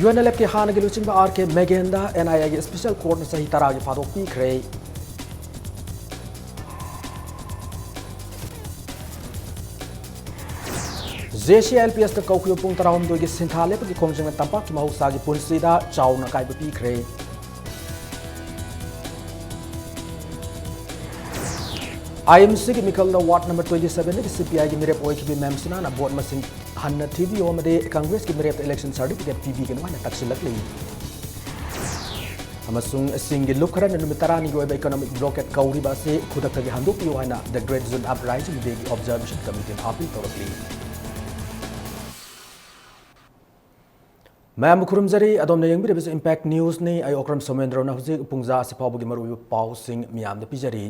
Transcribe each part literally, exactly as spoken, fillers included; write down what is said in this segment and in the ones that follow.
UNLFꯀꯤ ꯍꯥꯟꯅꯒꯤ ꯂꯨꯆꯤꯡꯕ RK Meghenꯗ NIAꯒꯤ special courtꯅ ꯆꯍꯤ ꯇꯔꯥꯒꯤ ꯐꯥꯗꯣꯛ ꯄꯤꯈ꯭ꯔꯦ꯫ JCI LPSꯇ ꯀꯧꯈꯤꯕ ꯄꯨꯡ ꯇꯔꯥꯍꯨꯝꯗꯣꯏꯒꯤ ꯁꯤꯟꯊꯥ ꯂꯦꯞꯄꯒꯤ ꯈꯣꯡꯖꯪꯅ ꯇꯝꯄꯥꯛꯀꯤ ꯃꯍꯧꯁꯥꯒꯤ ꯄꯨꯟꯁꯤꯗ ꯆꯥꯎꯅ ꯑꯀꯥꯏꯕ ꯄꯤꯈ꯭ꯔꯦ꯫ IMCꯒꯤ ꯃꯤꯈꯜꯗ ward number twenty sevenꯗꯒꯤ CPIꯒꯤ ꯃꯤꯔꯦꯞ ꯑꯣꯏꯈꯤꯕ ꯃꯦꯝ ꯁꯤꯅꯥꯅ vote ꯃꯁꯤꯡ ꯍꯟꯅ ꯊꯤꯕꯤꯌꯨ ꯑꯃꯗꯤ Congressꯀꯤ ꯃꯤꯔꯦꯞꯇ election certificate ꯄꯤꯕꯤꯒꯅꯨ ꯍꯥꯏꯅ ꯇꯛꯁꯤꯜꯂꯛꯂꯤ꯫ ꯑꯃꯁꯨꯡ ꯆꯤꯡꯒꯤ ꯂꯨꯞ ꯈꯔꯅ ꯅꯨꯃꯤꯠ ꯇꯔꯥꯅꯤꯒꯤ ꯑꯣꯏꯕ economic blockade ꯀꯧꯔꯤꯕ ꯑꯁꯤ ꯈꯨꯗꯛꯇꯒꯤ ꯍꯟꯗꯣꯛꯄꯤꯌꯨ ꯍꯥꯏꯅ The Great Zone Uprising Dayꯒꯤ Observation Committeeꯅ appeal ꯇꯧꯔꯛꯂꯤ꯫ ꯃꯌꯥꯝꯕꯨ ꯈꯨꯔꯨꯝꯖꯔꯤ꯫ ꯑꯗꯣꯝꯅ ꯌꯦꯡꯕꯤꯔꯤꯕꯁꯤ Impact Newsꯅꯤ꯫ ꯑꯩ ꯑꯣꯀ꯭ꯔꯝ ꯁꯣꯃꯦꯟꯗ꯭ꯔꯣꯅ ꯍꯧꯖꯤꯛ ꯄꯨꯡꯖꯥ ꯑꯁꯤ ꯐꯥꯎꯕꯒꯤ ꯃꯔꯨꯑꯣꯏꯕ ꯄꯥꯎꯁꯤꯡ ꯃꯤꯌꯥꯝꯗ ꯄꯤꯖꯔꯤ꯫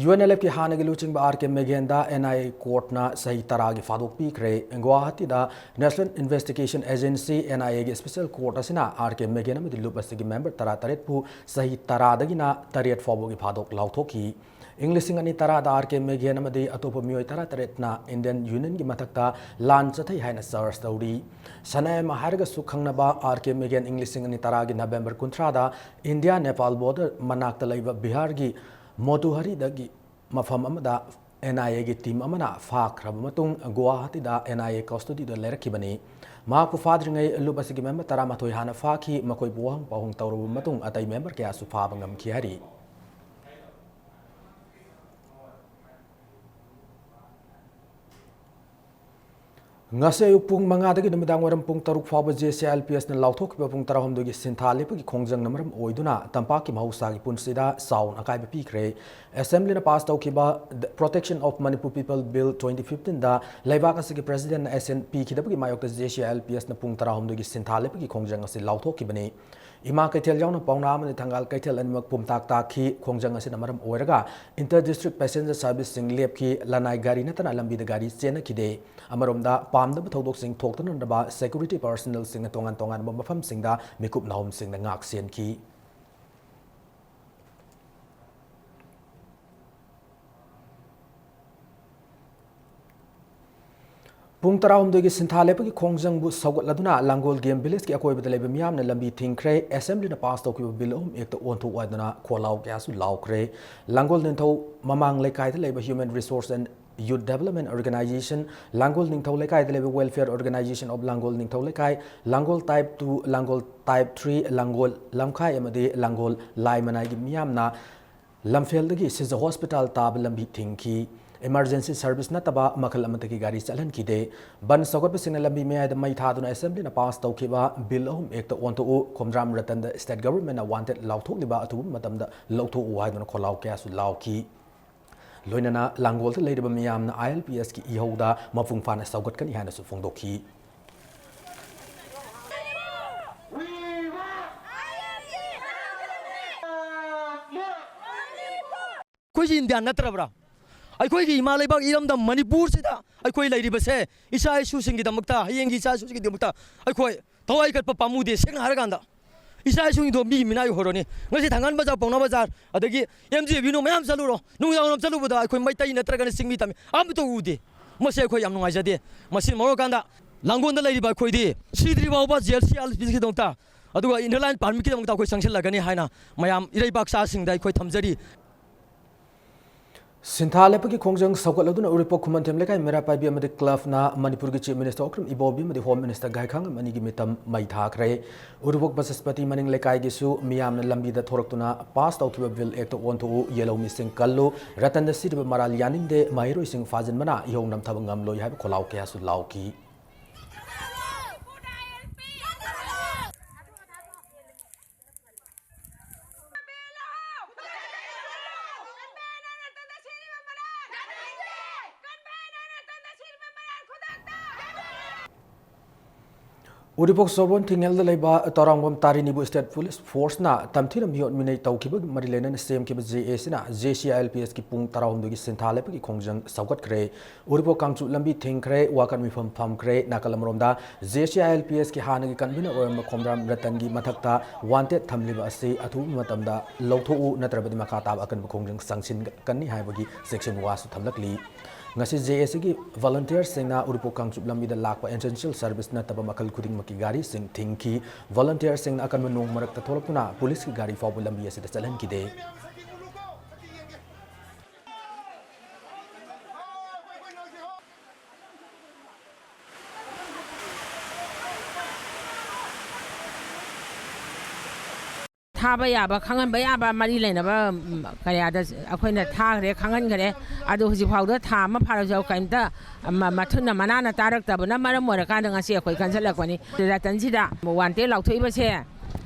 UNLFꯀꯤ ꯍꯥꯟꯅꯒꯤ ꯂꯨꯆꯤꯡꯕ RK Meghenꯗ NIA courtꯅ ꯆꯍꯤ ꯇꯔꯥꯒꯤ ꯐꯥꯗꯣꯛ ꯄꯤꯈ꯭ꯔꯦ꯫ ꯒꯨꯋꯥꯍꯥꯇꯤꯗ National Investigation Agency, NIAꯒꯤ special court ꯑꯁꯤꯅ RK Meghen ꯑꯃꯗꯤ ꯂꯨꯞ ꯑꯁꯤꯒꯤ member ꯇꯔꯥꯇꯔꯦꯠꯄꯨ ꯆꯍꯤ ꯇꯔꯥꯗꯒꯤꯅ ꯇꯔꯦꯠ ꯐꯥꯎꯕꯒꯤ ꯐꯥꯗꯣꯛ ꯂꯥꯎꯊꯣꯛꯈꯤ꯫ ꯏꯪ ꯂꯤꯁꯤꯡ ꯑꯅꯤ ꯇꯔꯥꯗ RK Meghen ꯑꯃꯗꯤ ꯑꯇꯣꯞꯄ ꯃꯤꯑꯣꯏ ꯇꯔꯥꯇꯔꯦꯠꯅ Indian Unionꯒꯤ ꯃꯊꯛꯇ ꯂꯥꯟ ꯆꯠꯊꯩ ꯍꯥꯏꯅ charge ꯇꯧꯔꯤ꯫ ꯁꯅꯥꯌꯥꯃ ꯍꯥꯏꯔꯒꯁꯨ ꯈꯪꯅꯕ RK Meghen ꯏꯪ ꯂꯤꯁꯤꯡ ꯑꯅꯤ ꯇꯔꯥꯒꯤ November ꯀꯨꯟꯊ꯭ꯔꯥꯗ India Nepal border ꯃꯅꯥꯛꯇ ꯂꯩꯕ ꯕꯤꯍꯥꯔꯒꯤ ꯃꯣꯇꯨꯍꯔꯤꯗꯒꯤ ꯃꯐꯝ ꯑꯃꯗ NIAꯒꯤ team ꯑꯃꯅ ꯐꯥꯈ꯭ꯔꯕ ꯃꯇꯨꯡ ꯒꯨꯋꯥꯍꯥꯇꯤꯗ NIA custodyꯗ ꯂꯩꯔꯛꯈꯤꯕꯅꯤ꯫ ꯃꯍꯥꯛꯄꯨ ꯐꯥꯗ꯭ꯔꯤꯉꯩ ꯂꯨꯞ ꯑꯁꯤꯒꯤ member ꯇꯔꯥꯃꯥꯊꯣꯏ ꯍꯥꯟꯅ ꯐꯥꯈꯤ꯫ ꯃꯈꯣꯏꯕꯨ ꯋꯥꯍꯪ ꯄꯥꯎꯍꯪ ꯇꯧꯔꯕ ꯃꯇꯨꯡ ꯑꯇꯩ member ꯀꯌꯥꯁꯨ ꯐꯥꯕ ꯉꯝꯈꯤ ꯍꯥꯏꯔꯤ꯫ ꯉꯁꯤ ꯑꯌꯨꯛ ꯄꯨꯡ ꯃꯉꯥꯗꯒꯤ ꯅꯨꯃꯤꯗꯥꯡ ꯋꯥꯏꯔꯝ ꯄꯨꯡ ꯇꯔꯨꯛ ꯐꯥꯎꯕ JCI LPSꯅ ꯂꯥꯎꯊꯣꯛꯈꯤꯕ ꯄꯨꯡ ꯇꯔꯥꯍꯨꯝꯗꯣꯏꯒꯤ ꯁꯤꯟꯊꯥ ꯂꯦꯞꯄꯒꯤ ꯈꯣꯡꯖꯪꯅ ꯃꯔꯝ ꯑꯣꯏꯗꯨꯅ ꯇꯝꯄꯥꯛꯀꯤ ꯃꯍꯧꯁꯥꯒꯤ ꯄꯨꯟꯁꯤꯗ ꯆꯥꯎꯅ ꯑꯀꯥꯏꯕ ꯄꯤꯈ꯭ꯔꯦ꯫ Assemblyꯅ pass ꯇꯧꯈꯤꯕ The Protection of Manipur People Bill twenty fifteenꯗ ꯂꯩꯕꯥꯛ ꯑꯁꯤꯒꯤ Presidentꯅ assent ꯄꯤꯈꯤꯗꯕꯒꯤ ꯃꯥꯌꯣꯛꯇ JCI LPSꯅ ꯄꯨꯡ ꯇꯔꯥꯍꯨꯝꯗꯣꯏꯒꯤ ꯁꯤꯟꯊꯥ ꯂꯦꯞꯄꯒꯤ ꯈꯣꯡꯖꯪ ꯑꯁꯤ ꯂꯥꯎꯊꯣꯛꯈꯤꯕꯅꯤ꯫ ꯏꯃꯥ ꯀꯩꯊꯦꯜ ꯌꯥꯎꯅ ꯄꯥꯎꯅꯥ ꯑꯃꯗꯤ ꯊꯪꯒꯥꯜ ꯀꯩꯊꯦꯜ ꯑꯅꯤꯃꯛ ꯄꯨꯝꯇꯥꯛ ꯇꯥꯈꯤ꯫ ꯈꯣꯡꯖꯪ ꯑꯁꯤꯅ ꯃꯔꯝ ꯑꯣꯏꯔꯒ inter district passenger serviceꯁꯤꯡ ꯂꯦꯞꯈꯤ꯫ ꯂꯅꯥꯏ ꯒꯥꯔꯤ ꯅꯠꯇꯅ ꯂꯝꯕꯤꯗ ꯒꯥꯔꯤ ꯆꯦꯟꯅꯈꯤꯗꯦ꯫ ꯑꯃꯔꯣꯝꯗ, ꯄꯥꯝꯗꯕ ꯊꯧꯗꯣꯛꯁꯤꯡ ꯊꯣꯛꯇꯅꯅꯕ security personnelꯁꯤꯡꯅ ꯇꯣꯉꯥꯟ ꯇꯣꯉꯥꯟꯕ ꯃꯐꯝꯁꯤꯡꯗ ꯃꯤꯀꯨꯞ ꯅꯥꯍꯨꯝꯁꯤꯡꯅ ꯉꯥꯛ ꯁꯦꯟꯈꯤ꯫ ꯄꯨꯡ ꯇꯔꯥꯍꯨꯝꯗꯣꯏꯒꯤ ꯁꯤꯟꯊꯥ ꯂꯦꯞꯄꯒꯤ ꯈꯣꯡꯖꯪꯕꯨ ꯁꯧꯒꯠꯂꯗꯨꯅ ꯂꯥꯡꯒꯣꯜ ꯒꯦꯝ ꯚꯤꯂꯦꯖꯀꯤ ꯑꯀꯣꯏꯕꯗ ꯂꯩꯕ ꯃꯤꯌꯥꯝꯅ ꯂꯝꯕꯤ ꯊꯤꯡꯈ꯭ꯔꯦ꯫ ꯑꯦꯁꯦꯝꯕ꯭ꯂꯤꯅ ꯄꯥꯁ ꯇꯧꯈꯤꯕ ꯕꯤꯜ ꯑꯍꯨꯝ ꯑꯦꯛꯇ ꯑꯣꯟꯊꯣꯛꯎ ꯍꯥꯏꯗꯨꯅ ꯈꯣꯜꯂꯥꯎ ꯀꯌꯥꯁꯨ ꯂꯥꯎꯈ꯭ꯔꯦ꯫ ꯂꯥꯡꯒꯣꯜ ꯅꯤꯡꯊꯧ ꯃꯃꯥꯡ ꯂꯩꯀꯥꯏꯗ ꯂꯩꯕ Human Resource and Youth Development Organization, ꯂꯥꯡꯒꯣꯜ ꯅꯤꯡꯊꯧ ꯂꯩꯀꯥꯏꯗ ꯂꯩꯕ Welfare Organization of ꯂꯥꯡꯒꯣꯜ ꯅꯤꯡꯊꯧ ꯂꯩꯀꯥꯏ, ꯂꯥꯡꯒꯣꯜ Type two, ꯂꯥꯡꯒꯣꯜ Type three, ꯂꯥꯡꯒꯣꯜ ꯂꯝꯈꯥꯏ ꯑꯃꯗꯤ ꯂꯥꯡꯒꯣꯜ ꯂꯥꯏꯃꯅꯥꯏꯒꯤ ꯃꯤꯌꯥꯝꯅ ꯂꯝꯐꯦꯜꯗꯒꯤ ꯁꯤꯖ ꯍꯣꯁꯄꯤꯇꯥꯜ ꯇꯥꯕ ꯂꯝꯕꯤ ꯊꯤꯡꯈꯤ꯫ Emergency service ꯅꯠꯇꯕ ꯃꯈꯜ ꯑꯃꯠꯇꯒꯤ ꯒꯥꯔꯤ ꯆꯠꯍꯟꯈꯤꯗꯦ꯫ ꯕꯟ ꯁꯧꯒꯠꯄꯁꯤꯡꯅ ꯂꯝꯕꯤ ꯃꯌꯥꯏꯗ ꯃꯩ ꯊꯥꯗꯨꯅ ꯑꯦꯁꯦꯝꯕ꯭ꯂꯤꯅ ꯄꯥꯁ ꯇꯧꯈꯤꯕ ꯕꯤꯜ ꯑꯍꯨꯝ ꯑꯦꯛꯇ ꯑꯣꯟꯊꯣꯛꯎ, ꯈꯣꯝꯗ꯭ꯔꯥꯝ ꯔꯇꯟꯗ ꯁ꯭ꯇꯦꯠ ꯒꯚꯔꯟꯃꯦꯟꯠꯅ ꯋꯥꯟꯇꯦꯗ ꯂꯥꯎꯊꯣꯛꯂꯤꯕ ꯑꯊꯨꯕ ꯃꯇꯝꯗ ꯂꯧꯊꯣꯛꯎ ꯍꯥꯏꯗꯨꯅ ꯈꯣꯜꯂꯥꯎ ꯀꯌꯥꯁꯨ ꯂꯥꯎꯈꯤ꯫ ꯂꯣꯏꯅꯅ ꯂꯥꯡꯒꯣꯜꯗ ꯂꯩꯔꯤꯕ ꯃꯤꯌꯥꯝꯅ ILPSꯀꯤ ꯏꯍꯧꯗ ꯃꯄꯨꯡ ꯐꯥꯅ ꯁꯧꯒꯠꯀꯅꯤ ꯍꯥꯏꯅꯁꯨ ꯐꯣꯡꯗꯣꯛꯈꯤ꯫ ꯑꯩꯈꯣꯏꯁꯤ ꯏꯟꯗꯤꯌꯥ ꯅꯠꯇ꯭ꯔꯕ꯭ꯔꯥ? ꯑꯩꯈꯣꯏꯒꯤ ꯏꯃꯥ ꯂꯩꯕꯥꯛ ꯏꯔꯝꯗꯝ ꯃꯅꯤꯄꯨꯔꯁꯤꯗ ꯑꯩꯈꯣꯏ ꯂꯩꯔꯤꯕꯁꯦ ꯏꯆꯥ ꯏꯁꯨꯁꯤꯡꯒꯤꯗꯃꯛꯇ, ꯍꯌꯦꯡꯒꯤ ꯏꯆꯥ ꯏꯁꯨꯁꯤꯡꯒꯤꯗꯃꯛꯇ ꯑꯩꯈꯣꯏ ꯊꯋꯥꯏ ꯀꯠꯄ ꯄꯥꯝꯃꯨꯗꯦ꯫ ꯁꯦꯡꯅ ꯍꯥꯏꯔꯀꯥꯟꯗ ꯏꯆꯥ ꯏꯁꯨꯁꯤꯡꯗꯣ ꯃꯤ ꯃꯤꯅꯥꯏ ꯑꯣꯏꯍꯧꯔꯅꯤ꯫ ꯉꯁꯤ ꯊꯥꯡꯒꯥꯜ ꯕꯖꯥꯔ, ꯄꯥꯎꯅꯥ ꯕꯖꯥꯔ, ꯑꯗꯒꯤ MG Avenue ꯃꯌꯥꯝ ꯆꯠꯂꯨꯔꯣ, ꯅꯨꯃꯤꯗꯥꯡ ꯋꯥꯏꯔꯝ ꯆꯠꯂꯨꯕꯗ ꯑꯩꯈꯣꯏ ꯃꯩꯇꯩ ꯅꯠꯇ꯭ꯔꯒꯅ ꯆꯤꯡꯃꯤ ꯇꯝꯃꯤ ꯑꯃꯠꯇ ꯎꯗꯦ꯫ ꯃꯁꯤ ꯑꯩꯈꯣꯏ ꯌꯥꯝ ꯅꯨꯡꯉꯥꯏꯖꯗꯦ꯫ ꯃꯁꯤꯅ ꯃꯔꯝ ꯑꯣꯏꯔꯀꯥꯟꯗ ꯂꯥꯡꯒꯣꯜꯗ ꯂꯩꯔꯤꯕ ꯑꯩꯈꯣꯏꯗꯤ ꯁꯤꯗ꯭ꯔꯤ ꯐꯥꯎꯕ JLC ILPSꯀꯤꯗꯃꯛꯇ, ꯑꯗꯨꯒ Inner Line Permitꯀꯤꯗꯃꯛꯇ ꯑꯩꯈꯣꯏ ꯆꯪꯁꯤꯜꯂꯒꯅꯤ ꯍꯥꯏꯅ ꯃꯌꯥꯝ ꯏꯔꯩꯕꯥꯛ ꯆꯥꯁꯤꯡꯗ ꯑꯩꯈꯣꯏ ꯊꯝꯖꯔꯤ꯫ ꯁꯤꯟꯊꯥ ꯂꯦꯞꯄꯒꯤ ꯈꯣꯡꯖꯪ ꯁꯧꯒꯠꯂꯗꯨꯅ ꯎꯔꯤꯄꯣꯛ ꯈꯨꯃꯟꯊꯦꯝ ꯂꯩꯀꯥꯏ ꯃꯩꯔꯥ ꯄꯥꯏꯕꯤ ꯑꯃꯗꯤ ꯀ꯭ꯂꯕꯅ ꯃꯅꯤꯄꯨꯔꯒꯤ Chief Minister ꯑꯣꯀ꯭ꯔꯝ ꯏꯕꯣꯕꯤ ꯑꯃꯗꯤ Home Minister ꯒꯥꯏꯈꯥꯉꯝ ꯑꯅꯤꯒꯤ ꯃꯤꯇꯝ ꯃꯩ ꯊꯥꯈ꯭ꯔꯦ꯫ ꯎꯔꯤꯄꯣꯛ ꯕꯆꯁꯄꯇꯤ ꯃꯅꯤꯡ ꯂꯩꯀꯥꯏꯒꯤꯁꯨ ꯃꯤꯌꯥꯝꯅ ꯂꯝꯕꯤꯗ ꯊꯣꯔꯛꯇꯨꯅ ꯄꯥꯁ ꯇꯧꯈꯤꯕ ꯕꯤꯜ ꯑꯦꯛꯇ ꯑꯣꯟꯊꯣꯛꯎ, ꯌꯦꯜꯍꯧ ꯃꯤꯁꯤꯡ ꯀꯜꯂꯨ, ꯔꯇꯟꯗ ꯁꯤꯔꯤꯕ ꯃꯔꯥꯜ ꯌꯥꯅꯤꯡꯗꯦ, ꯃꯍꯩꯔꯣꯏꯁꯤꯡ ꯐꯥꯖꯤꯟꯕꯅ ꯏꯍꯧ ꯅꯝꯊꯕ ꯉꯝꯂꯣꯏ ꯍꯥꯏꯕ ꯈꯣꯜꯂꯥꯎ ꯀꯌꯥꯁꯨ ꯂꯥꯎꯈꯤ꯫ ꯎꯔꯤꯄꯣꯛ ꯆꯣꯔꯕꯣꯟ ꯊꯤꯡꯉꯦꯜꯗ ꯂꯩꯕ ꯇꯔꯥꯡꯕꯝ ꯇꯥꯔꯤꯅꯤꯕꯨ State Police Forceꯅ ꯇꯝꯊꯤꯅ ꯃꯤꯑꯣꯠ ꯃꯤꯅꯩ ꯇꯧꯈꯤꯕꯒꯤ ꯃꯔꯤ ꯂꯩꯅꯅ ꯁꯦꯝꯈꯤꯕ JACꯅ JC ILPSꯀꯤ ꯄꯨꯡ ꯇꯔꯥꯍꯨꯝꯗꯣꯏꯒꯤ ꯁꯤꯟꯊꯥ ꯂꯦꯞꯄꯒꯤ ꯈꯣꯡꯖꯪ ꯁꯧꯒꯠꯈ꯭ꯔꯦ꯫ ꯎꯔꯤꯄꯣꯛ ꯀꯥꯡꯆꯨ ꯂꯝꯕꯤ ꯊꯤꯡꯈ꯭ꯔꯦ, ꯋꯥꯀꯠ ꯃꯤꯐꯝ ꯐꯝꯈ꯭ꯔꯦ꯫ ꯅꯥꯀꯜ ꯑꯃꯔꯣꯝꯗ JC ILPSꯀꯤ ꯍꯥꯟꯅꯒꯤ convener ꯑꯣꯏꯔꯝꯕ ꯈꯣꯝꯗ꯭ꯔꯥꯝ ꯔꯇꯟꯒꯤ ꯃꯊꯛꯇ wanted ꯊꯝꯂꯤꯕ ꯑꯁꯤ ꯑꯊꯨꯕ ꯃꯇꯝꯗ ꯂꯧꯊꯣꯛꯎ, ꯅꯠꯇ꯭ꯔꯕꯗꯤ ꯃꯈꯥ ꯇꯥꯕ ꯑꯀꯟꯕ ꯈꯣꯡꯖꯪ ꯆꯪꯁꯤꯟꯒꯅꯤ ꯍꯥꯏꯕꯒꯤ ꯆꯦꯛꯁꯤꯟ ꯋꯥꯁꯨ ꯊꯝꯂꯛꯂꯤ꯫ ꯉꯁꯤ ꯖꯦ ꯑꯦ ꯁꯤꯒꯤ ꯚꯣꯂꯨꯟꯇꯤꯌꯔꯁꯤꯡꯅ ꯎꯔꯤꯄꯣꯛ ꯀꯥꯡꯆꯨꯞ ꯂꯝꯕꯤꯗ ꯂꯥꯛꯄ ꯑꯦꯁꯦꯟꯁꯤꯌꯦꯜ ꯁꯔꯚꯤꯁ ꯅꯠꯇꯕ ꯃꯈꯜ ꯈꯨꯗꯤꯡꯃꯛꯀꯤ ꯒꯥꯔꯤꯁꯤꯡ ꯊꯤꯡꯈꯤ꯫ ꯚꯣꯂꯨꯟꯇꯤꯌꯔꯁꯤꯡꯅ ꯑꯀꯟꯕ ꯅꯣꯡ ꯃꯔꯛꯇ ꯊꯣꯛꯂꯛꯇꯨꯅ ꯄꯨꯂꯤꯁꯀꯤ ꯒꯥꯔꯤ ꯐꯥꯎꯕ ꯂꯝꯕꯤ ꯑꯁꯤꯗ ꯆꯠꯍꯟꯈꯤꯗꯦ꯫ ꯊꯥꯕ ꯌꯥꯕ, ꯈꯪꯍꯟꯕ ꯌꯥꯕ ꯃꯔꯤ ꯂꯩꯅꯕ, ꯎꯝ, ꯀꯌꯥꯗ ꯑꯩꯈꯣꯏꯅ ꯊꯥꯈ꯭ꯔꯦ, ꯈꯪꯍꯟꯈ꯭ꯔꯦ꯫ ꯑꯗꯨ ꯍꯧꯖꯤꯛ ꯐꯥꯎꯗ ꯊꯥ ꯑꯃ ꯐꯥꯔꯁꯨ ꯀꯔꯤꯝꯇ ꯃ-, ꯃꯊꯨꯟꯅ ꯃꯅꯥꯅ ꯇꯥꯔꯛꯇꯕꯅ ꯃꯔꯝ ꯑꯣꯏꯔꯀꯥꯟꯗ ꯉꯁꯤ ꯑꯩꯈꯣꯏ ꯀꯟꯁꯤꯜꯂꯛꯄꯅꯤ꯫ ꯔꯇꯟꯁꯤꯗ ꯋꯥꯟꯇꯦ ꯂꯥꯎꯊꯣꯛꯏꯕꯁꯦ,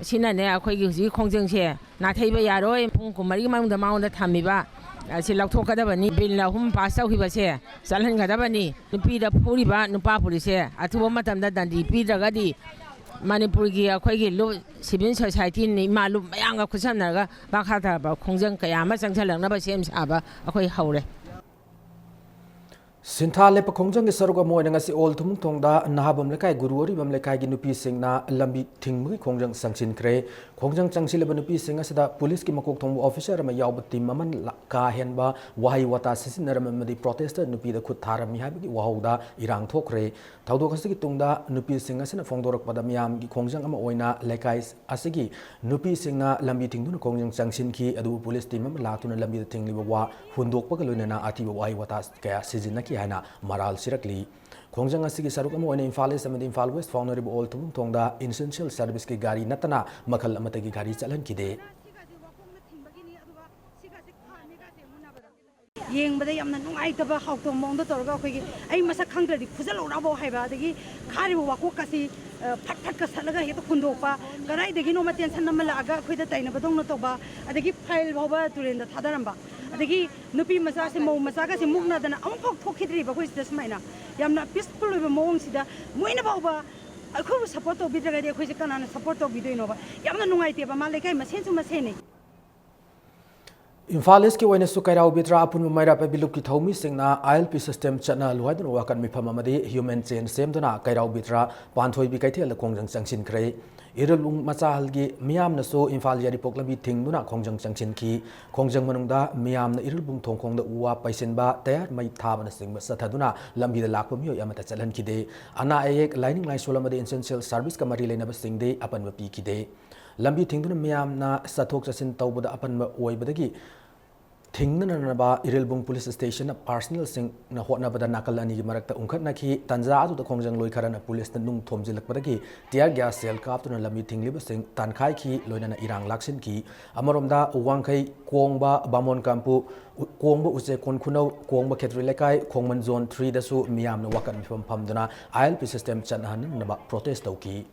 ꯁꯤꯅꯅꯦ ꯑꯩꯈꯣꯏꯒꯤ ꯍꯧꯖꯤꯛ ꯈꯣꯡꯖꯪꯁꯦ ꯅꯥꯊꯩꯕ ꯌꯥꯔꯣꯏ꯫ ꯄꯨꯡ ꯀꯨꯟꯃꯔꯤ ꯃꯅꯨꯡꯗ ꯃꯉꯣꯟꯗ ꯊꯝꯃꯤꯕ ꯑꯁꯤ ꯂꯧꯊꯣꯛꯀꯗꯕꯅꯤ꯫ ꯕꯤꯜ ꯑꯍꯨꯝ ꯄꯥꯁ ꯇꯧꯈꯤꯕꯁꯦ ꯆꯠꯍꯟꯒꯗꯕꯅꯤ꯫ ꯅꯨꯄꯤꯗ ꯐꯨꯔꯤꯕ ꯅꯨꯄꯥ ꯐꯨꯔꯤꯁꯦ ꯑꯊꯨꯕ ꯃꯇꯝꯗ ꯗꯟꯗꯤ ꯄꯤꯗ꯭ꯔꯒꯗꯤ ꯃꯅꯤꯄꯨꯔꯒꯤ ꯑꯩꯈꯣꯏꯒꯤ ꯂꯨꯞ, ꯁꯤꯚꯤꯜ ꯁꯣꯁꯥꯏꯇꯤ, ꯏꯃꯥ ꯂꯨꯞ ꯃꯌꯥꯝꯒ ꯈꯨꯠꯁꯝꯅꯔꯒ ꯃꯈꯥ ꯇꯥꯕ ꯈꯣꯡꯖꯪ ꯀꯌꯥ ꯑꯃ ꯆꯪꯁꯤꯜꯂꯛꯅꯕ ꯁꯦꯝ ꯁꯥꯕ ꯑꯩꯈꯣꯏ ꯍꯧꯔꯦ꯫ ꯁꯤꯟꯊꯥ ꯂꯦꯞꯄ ꯈꯣꯡꯖꯪꯒꯤ ꯁꯔꯨꯛ ꯑꯃ ꯑꯣꯏꯅ ꯉꯁꯤ ꯑꯣꯜ ꯊꯨꯝꯊꯣꯡꯗ ꯅꯍꯥꯕꯝ ꯂꯩꯀꯥꯏ, ꯒꯨꯔꯨ ꯑꯔꯤꯕꯝ ꯂꯩꯀꯥꯏꯒꯤ ꯅꯨꯄꯤꯁꯤꯡꯅ ꯂꯝꯕꯤ ꯊꯤꯡꯕꯒꯤ ꯈꯣꯡꯖꯪ ꯆꯪꯁꯤꯟꯈ꯭ꯔꯦ꯫ ꯈꯣꯡꯖꯪ ꯆꯪꯁꯤꯜꯂꯤꯕ ꯅꯨꯄꯤꯁꯤꯡ ꯑꯁꯤꯗ ꯄꯨꯂꯤꯁꯀꯤ ꯃꯀꯣꯛ ꯊꯣꯡꯕ ꯑꯣꯐꯤꯁꯥꯔ ꯑꯃ ꯌꯥꯎꯕ ꯇꯤꯝ ꯑꯃꯅ ꯂ-, ꯀꯥ ꯍꯦꯟꯕ ꯋꯥꯍꯩ ꯋꯥꯇꯥ ꯁꯤꯖꯤꯟꯅꯔꯝꯃꯤ ꯑꯃꯗꯤ ꯄ꯭ꯔꯣꯇꯦꯁꯇꯔ ꯅꯨꯄꯤꯗ ꯈꯨꯠ ꯊꯥꯔꯝꯃꯤ ꯍꯥꯏꯕꯒꯤ ꯋꯥꯍꯧꯗ ꯏꯔꯥꯡ ꯊꯣꯛꯈ꯭ꯔꯦ꯫ ꯊꯧꯗꯣꯛ ꯑꯁꯤꯒꯤ ꯇꯨꯡꯗ ꯅꯨꯄꯤꯁꯤꯡ ꯑꯁꯤꯅ ꯐꯣꯡꯗꯣꯔꯛꯄꯗ ꯃꯤꯌꯥꯝꯒꯤ ꯈꯣꯡꯖꯪ ꯑꯃ ꯑꯣꯏꯅ ꯂꯩꯀꯥꯏ ꯑꯁꯤꯒꯤ ꯅꯨꯄꯤꯁꯤꯡꯅ ꯂꯝꯕꯤ ꯊꯤꯡꯗꯨꯅ ꯈꯣꯡꯖꯪ ꯆꯪꯁꯤꯟꯈꯤ, ꯑꯗꯨꯕꯨ ꯄꯨꯂꯤꯁ ꯇꯤꯝ ꯑꯃ ꯂꯥꯛꯇꯨꯅ ꯂꯝꯕꯤꯗ ꯊꯤꯡꯂꯤꯕ ꯋꯥ ꯍꯨꯟꯗꯣꯛꯄꯒ ꯂꯣꯏꯅꯅ ꯑꯊꯤꯕ ꯋꯥꯍꯩ ꯋꯥꯇꯥ ꯀꯌꯥ ꯁꯤꯖꯤꯟꯅꯈꯤ ꯍꯥꯏꯅ ꯃꯔꯥꯜ ꯁꯤꯔꯛꯂꯤ꯫ ꯈꯣꯡꯖꯪ ꯑꯁꯤꯒꯤ ꯁꯔꯨꯛ ꯑꯃ ꯑꯣꯏꯅ ꯏꯝꯐꯥꯜ ꯏꯁ ꯑꯃꯗꯤ ꯏꯝꯐꯥꯜ ꯋꯦꯁ ꯐꯥꯎꯅꯔꯤꯕ ꯑꯣꯜ ꯊꯨꯝꯊꯣꯡꯗ ꯏꯁꯦꯟꯁꯤꯌꯦꯜ ꯁꯔꯚꯤꯁꯀꯤ ꯒꯥꯔꯤ ꯅꯠꯇꯅ ꯃꯈꯜ ꯑꯃꯠꯇꯒꯤ ꯒꯥꯔꯤ ꯆꯠꯍꯟꯈꯤꯗꯦ꯫ ꯌꯦꯡꯕꯗ ꯌꯥꯝꯅ ꯅꯨꯡꯉꯥꯏꯇꯕ, ꯍꯥꯎꯇꯕ ꯃꯑꯣꯡꯗ ꯇꯧꯔꯒ ꯑꯩꯈꯣꯏꯒꯤ "ꯑꯩ ꯃꯁꯛ ꯈꯪꯗ꯭ꯔꯗꯤ ꯐꯨꯖꯜꯂꯧꯔꯕꯣ" ꯍꯥꯏꯕ, ꯑꯗꯒꯤ ꯈꯥꯔꯤꯕ ꯋꯥꯀꯣꯛꯀꯁꯤ, ꯑ, ꯐꯠ ꯐꯠꯀ ꯁꯠꯂꯒ ꯍꯦꯛꯇ ꯍꯨꯟꯗꯣꯛꯄ, ꯀꯗꯥꯏꯗꯒꯤꯅꯣꯃ ꯇꯦꯟꯁꯟ ꯑꯃ ꯂꯥꯛꯑꯒ ꯑꯩꯈꯣꯏꯗ ꯇꯥꯏꯅꯕꯗꯧꯅ ꯇꯧꯕ, ꯑꯗꯒꯤ ꯐꯥꯏꯜ ꯐꯥꯎꯕ ꯇꯨꯔꯦꯟꯗ ꯊꯥꯗꯔꯝꯕ, ꯑꯗꯒꯤ ꯅꯨꯄꯤ ꯃꯆꯥꯁꯦ, ꯃꯧ ꯃꯆꯥꯒꯁꯦ ꯃꯨꯛꯅꯗꯅ ꯑꯃꯨꯛꯐꯥꯎ ꯊꯣꯛꯈꯤꯗ꯭ꯔꯤꯕ ꯑꯩꯈꯣꯏ ꯁꯤꯗ ꯁꯨꯃꯥꯏꯅ꯫ ꯌꯥꯝꯅ ꯄꯤꯁꯐꯨꯜ ꯑꯣꯏꯕ ꯃꯑꯣꯡꯁꯤꯗ ꯃꯣꯏꯅ ꯐꯥꯎꯕ ꯑꯩꯈꯣꯏꯕꯨ ꯁꯞꯄꯣꯔꯠ ꯇꯧꯕꯤꯗ꯭ꯔꯒꯗꯤ ꯑꯩꯈꯣꯏꯁꯦ ꯀꯅꯥꯅ ꯁꯞꯄꯣꯔꯠ ꯇꯧꯕꯤꯗꯣꯏꯅꯣꯕ? ꯌꯥꯝꯅ ꯅꯨꯡꯉꯥꯏꯇꯦꯕ, ꯃꯥ ꯂꯩꯀꯥꯏ ꯃꯁꯦꯟꯁꯨ ꯃꯁꯦꯟꯅꯤ꯫ ꯏꯝꯐꯥꯜ ꯏꯁꯀꯤ ꯑꯣꯏꯅꯁꯨ ꯀꯩꯔꯥꯎ ꯕꯤꯗ꯭ꯔꯥ ꯑꯄꯨꯟꯕ ꯃꯩꯔꯥ ꯄꯥꯏꯕꯤ ꯂꯨꯞꯀꯤ ꯊꯧꯃꯤꯁꯤꯡꯅ ILP system ꯆꯠꯅꯍꯜꯂꯨ ꯍꯥꯏꯗꯨꯅ ꯋꯥꯀꯠ ꯃꯤꯐꯝ ꯑꯃꯗꯤ human chain ꯁꯦꯝꯗꯨꯅ ꯀꯩꯔꯥꯎ ꯕꯤꯗ꯭ꯔꯥ ꯄꯥꯟꯊꯣꯏꯕꯤ ꯀꯩꯊꯦꯜꯗ ꯈꯣꯡꯖꯪ ꯆꯪꯁꯤꯟꯈ꯭ꯔꯦ꯫ ꯏꯔꯤꯜꯕꯨꯡ ꯃꯆꯥꯍꯜꯒꯤ ꯃꯤꯌꯥꯝꯅꯁꯨ ꯏꯝꯐꯥꯜ ꯌꯥꯏꯔꯤꯄꯣꯛ ꯂꯝꯕꯤ ꯊꯤꯡꯗꯨꯅ ꯈꯣꯡꯖꯪ ꯆꯪꯁꯤꯟꯈꯤ꯫ ꯈꯣꯡꯖꯪ ꯃꯅꯨꯡꯗ ꯃꯤꯌꯥꯝꯅ ꯏꯔꯤꯜꯕꯨꯡ ꯊꯣꯡꯈꯣꯡꯗ ꯎ ꯋꯥ ꯄꯩꯁꯤꯟꯕ, ꯇꯌꯥꯔ ꯃꯩ ꯊꯥꯕꯅꯆꯤꯡꯕ ꯆꯠꯊꯗꯨꯅ ꯂꯝꯕꯤꯗ ꯂꯥꯛꯄ ꯃꯤꯑꯣꯏ ꯑꯃꯠꯇ ꯆꯠꯍꯟꯈꯤꯗꯦ꯫ ꯑꯅꯥ ꯑꯌꯦꯛ, ꯂꯥꯏꯅꯤꯡ ꯂꯥꯏꯁꯣꯜ ꯑꯃꯗꯤ essential service ꯀ ꯃꯔꯤ ꯂꯩꯅꯕꯁꯤꯡꯗꯤ ꯑꯄꯟꯕ ꯄꯤꯈꯤꯗꯦ꯫ ꯂꯝꯕꯤ ꯊꯤꯡꯗꯨꯅ ꯃꯤꯌꯥꯝꯅ ꯆꯠꯊꯣꯛ ꯆꯠꯁꯤꯟ ꯇꯧꯕꯗ ꯑꯄꯟꯕ ꯑꯣꯏꯕꯗꯒꯤ ꯊꯤꯡꯅꯅꯕ ꯏꯔꯤꯜꯕꯨꯡ police station ꯅ personnel ꯁꯤꯡꯅ ꯍꯣꯠꯅꯕꯗ ꯅꯥꯀꯜ ꯑꯅꯤꯒꯤ ꯃꯔꯛꯇ ꯎꯪꯈꯠꯅꯈꯤ꯫ ꯇꯟꯖꯥ ꯑꯗꯨꯗ ꯈꯣꯡꯖꯪꯂꯣꯏ ꯈꯔꯅ police ꯅ ꯅꯨꯡ ꯊꯣꯝꯖꯤꯜꯂꯛꯄꯗꯒꯤ tear gas shell ꯀꯥꯞꯇꯨꯅ ꯂꯝꯕꯤ ꯊꯤꯡꯂꯤꯕꯁꯤꯡ ꯇꯥꯟꯈꯥꯏꯈꯤ, ꯂꯣꯏꯅꯅ ꯏꯔꯥꯡ ꯂꯥꯛꯁꯤꯟꯈꯤ꯫ ꯑꯃꯔꯣꯝꯗ ꯋꯥꯡꯈꯩ, ꯀꯣꯡꯕ, ꯕꯥꯃꯣꯟ ꯀꯥꯝꯄꯨ, ꯎ-, ꯀꯣꯡꯕ ꯎꯆꯦꯛ ꯀꯣꯟ ꯈꯨꯅꯧ, ꯀꯣꯡꯕ ꯈꯦꯇ꯭ꯔꯤ ꯂꯩꯀꯥꯏ, ꯈꯣꯡꯃꯟ zone three ꯗꯁꯨ ꯃꯤꯌꯥꯝꯅ ꯋꯥꯀꯠ ꯃꯤꯐꯝ ꯐꯝꯗꯨꯅ ILP system ꯆꯠꯅꯍꯟꯅꯕ protest ꯇꯧꯈꯤ꯫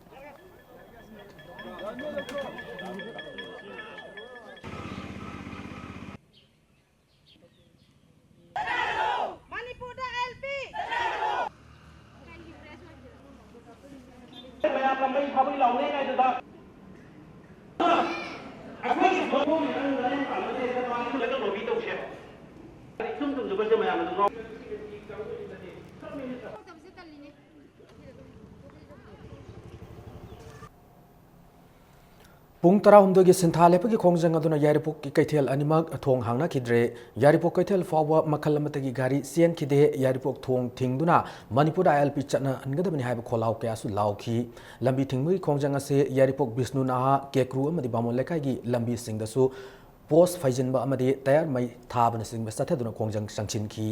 ꯃꯅꯤꯄꯨꯔꯗ ILP꯫ ꯃꯌꯥꯝꯅ ꯃꯩ ꯊꯥꯕꯩ ꯂꯥꯎꯅꯩ ꯉꯥꯏꯗꯨꯗ ꯑꯩꯈꯣꯏꯒꯤ ꯊꯣꯛꯐꯝ ꯂꯣꯕꯤ ꯇꯧꯁꯦꯕ꯫ ꯏꯆꯨꯝ ꯆꯨꯝꯗꯕꯁꯦ ꯃꯌꯥꯝ ꯑꯗꯨꯝ ꯉꯥꯎ-, ꯄꯨꯡ ꯇꯔꯥꯍꯨꯝꯗꯣꯏꯒꯤ ꯁꯤꯟꯊꯥ ꯂꯦꯞꯄꯒꯤ ꯈꯣꯡꯖꯪ ꯑꯗꯨꯅ ꯌꯥꯏꯔꯤꯄꯣꯛꯀꯤ ꯀꯩꯊꯦꯜ ꯑꯅꯤꯃꯛ ꯊꯣꯡ ꯍꯥꯡꯅꯈꯤꯗ꯭ꯔꯦ꯫ ꯌꯥꯏꯔꯤꯄꯣꯛ ꯀꯩꯊꯦꯜ ꯐꯥꯎꯕ ꯃꯈꯜ ꯑꯃꯠꯇꯒꯤ ꯒꯥꯔꯤ ꯆꯦꯟꯈꯤꯗꯦ꯫ ꯌꯥꯏꯔꯤꯄꯣꯛ ꯊꯣꯡ ꯊꯤꯡꯗꯨꯅ ꯃꯅꯤꯄꯨꯔꯗ ILP ꯆꯠꯅꯍꯟꯒꯗꯕꯅꯤ ꯍꯥꯏꯕ ꯈꯣꯜꯂꯥꯎ ꯀꯌꯥꯁꯨ ꯂꯥꯎꯈꯤ꯫ ꯂꯝꯕꯤ ꯊꯤꯡꯕꯒꯤ ꯈꯣꯡꯖꯪ ꯑꯁꯤ ꯌꯥꯏꯔꯤꯄꯣꯛ ꯕꯤꯁꯅꯨ ꯅꯍꯥ, ꯀꯦꯀ꯭ꯔꯨ ꯑꯃꯗꯤ ꯕꯥꯃꯣꯟ ꯂꯩꯀꯥꯏꯒꯤ ꯂꯝꯕꯤꯁꯤꯡꯗꯁꯨ post ꯐꯩꯖꯤꯟꯕ ꯑꯃꯗꯤ ꯇꯌꯥꯔ ꯃꯩ ꯊꯥꯕꯅꯆꯤꯡꯕ ꯆꯠꯊꯗꯨꯅ ꯈꯣꯡꯖꯪ ꯆꯪꯁꯤꯟꯈꯤ꯫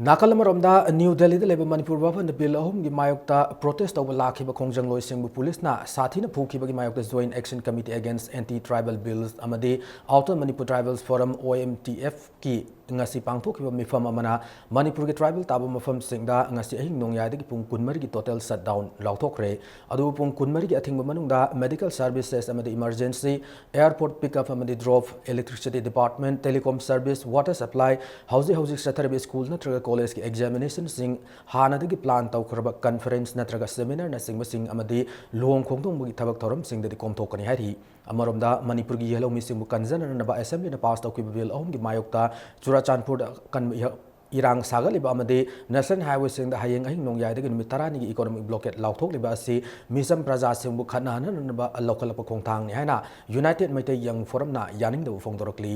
ꯅꯥꯀꯜ ꯑꯃꯔꯣꯝꯗ, ꯅ꯭ꯌꯨ ꯗꯦꯜꯂꯤꯗ ꯂꯩꯕ ꯃꯅꯤꯄꯨꯔ ꯚꯕꯟꯗ ꯕꯤꯜ ꯑꯍꯨꯝꯒꯤ ꯃꯥꯌꯣꯛꯇ protest ꯇꯧꯕ ꯂꯥꯛꯈꯤꯕ ꯈꯣꯡꯖꯪꯂꯣꯏꯁꯤꯡꯕꯨ ꯄꯨꯂꯤꯁꯅ ꯁꯥꯊꯤꯅ ꯐꯨꯈꯤꯕꯒꯤ ꯃꯥꯌꯣꯛꯇ Joint Action Committee Against Anti Tribal Bills ꯑꯃꯗꯤ Outer Manipur Tribals Forum, OMTF ꯀꯤ ꯉꯁꯤ ꯄꯥꯡꯊꯣꯛꯈꯤꯕ ꯃꯤꯐꯝ ꯑꯃꯅ ꯃꯅꯤꯄꯨꯔꯒꯤ tribal ꯇꯥꯕ ꯃꯐꯝꯁꯤꯡꯗ ꯉꯁꯤ ꯑꯍꯤꯡ ꯅꯣꯡꯌꯥꯏꯗꯒꯤ ꯄꯨꯡ ꯀꯨꯟꯃꯔꯤꯒꯤ total shutdown ꯂꯥꯎꯊꯣꯛꯈ꯭ꯔꯦ꯫ ꯑꯗꯨꯕꯨ ꯄꯨꯡ ꯀꯨꯟꯃꯔꯤꯒꯤ ꯑꯊꯤꯡꯕ ꯃꯅꯨꯡꯗ medical services ꯑꯃꯗꯤ emergency, airport pickup ꯑꯃꯗꯤ drop, electricity department, telecom service, water supply, ꯍꯧꯖꯤꯛ ꯍꯧꯖꯤꯛ ꯆꯠꯊꯔꯤꯕ school ꯅꯠꯇ꯭ꯔꯒ collegeꯀꯤ examinationꯁꯤꯡ, ꯍꯥꯟꯅꯗꯒꯤ plan ꯇꯧꯈ꯭ꯔꯕ conference ꯅꯠꯇ꯭ꯔꯒ seminarꯅꯆꯤꯡꯕꯁꯤꯡ ꯑꯃꯗꯤ ꯂꯨꯍꯣꯡ ꯈꯣꯡꯗꯣꯡꯕꯒꯤ ꯊꯕꯛ ꯊꯧꯔꯝꯁꯤꯡꯗꯗꯤ ꯀꯣꯝꯊꯣꯛꯀꯅꯤ ꯍꯥꯏꯔꯤ꯫ ꯑꯃꯔꯣꯝꯗ, ꯃꯅꯤꯄꯨꯔꯒꯤ ꯌꯦꯜꯍꯧꯃꯤꯁꯤꯡꯕꯨ ꯀꯟꯖꯅꯅꯕ Assemblyꯅ pass ꯇꯧꯈꯤꯕ bill ꯑꯍꯨꯝꯒꯤ ꯃꯥꯌꯣꯛꯇ ꯆꯨꯔꯥꯆꯥꯟꯄꯨꯔꯗ ꯑꯀꯟꯕ ꯏꯍ-, ꯏꯔꯥꯡ ꯁꯥꯒꯠꯂꯤꯕ ꯑꯃꯗꯤ national highwayꯁꯤꯡꯗ ꯍꯌꯦꯡ ꯑꯍꯤꯡ ꯅꯣꯡꯌꯥꯏꯗꯒꯤ ꯅꯨꯃꯤꯠ ꯇꯔꯥꯅꯤꯒꯤ economic blockade ꯂꯥꯎꯊꯣꯛꯂꯤꯕ ꯑꯁꯤ ꯃꯤꯆꯝ ꯄ꯭ꯔꯖꯥꯁꯤꯡꯕꯨ ꯈꯠꯅꯍꯟꯅꯅꯕ ꯂꯧꯈꯠꯂꯛꯄ ꯈꯣꯡꯊꯥꯡꯅꯤ ꯍꯥꯏꯅ United Meitei Young Forumꯅ ꯌꯥꯅꯤꯡꯗꯕ ꯐꯣꯡꯗꯣꯔꯛꯂꯤ꯫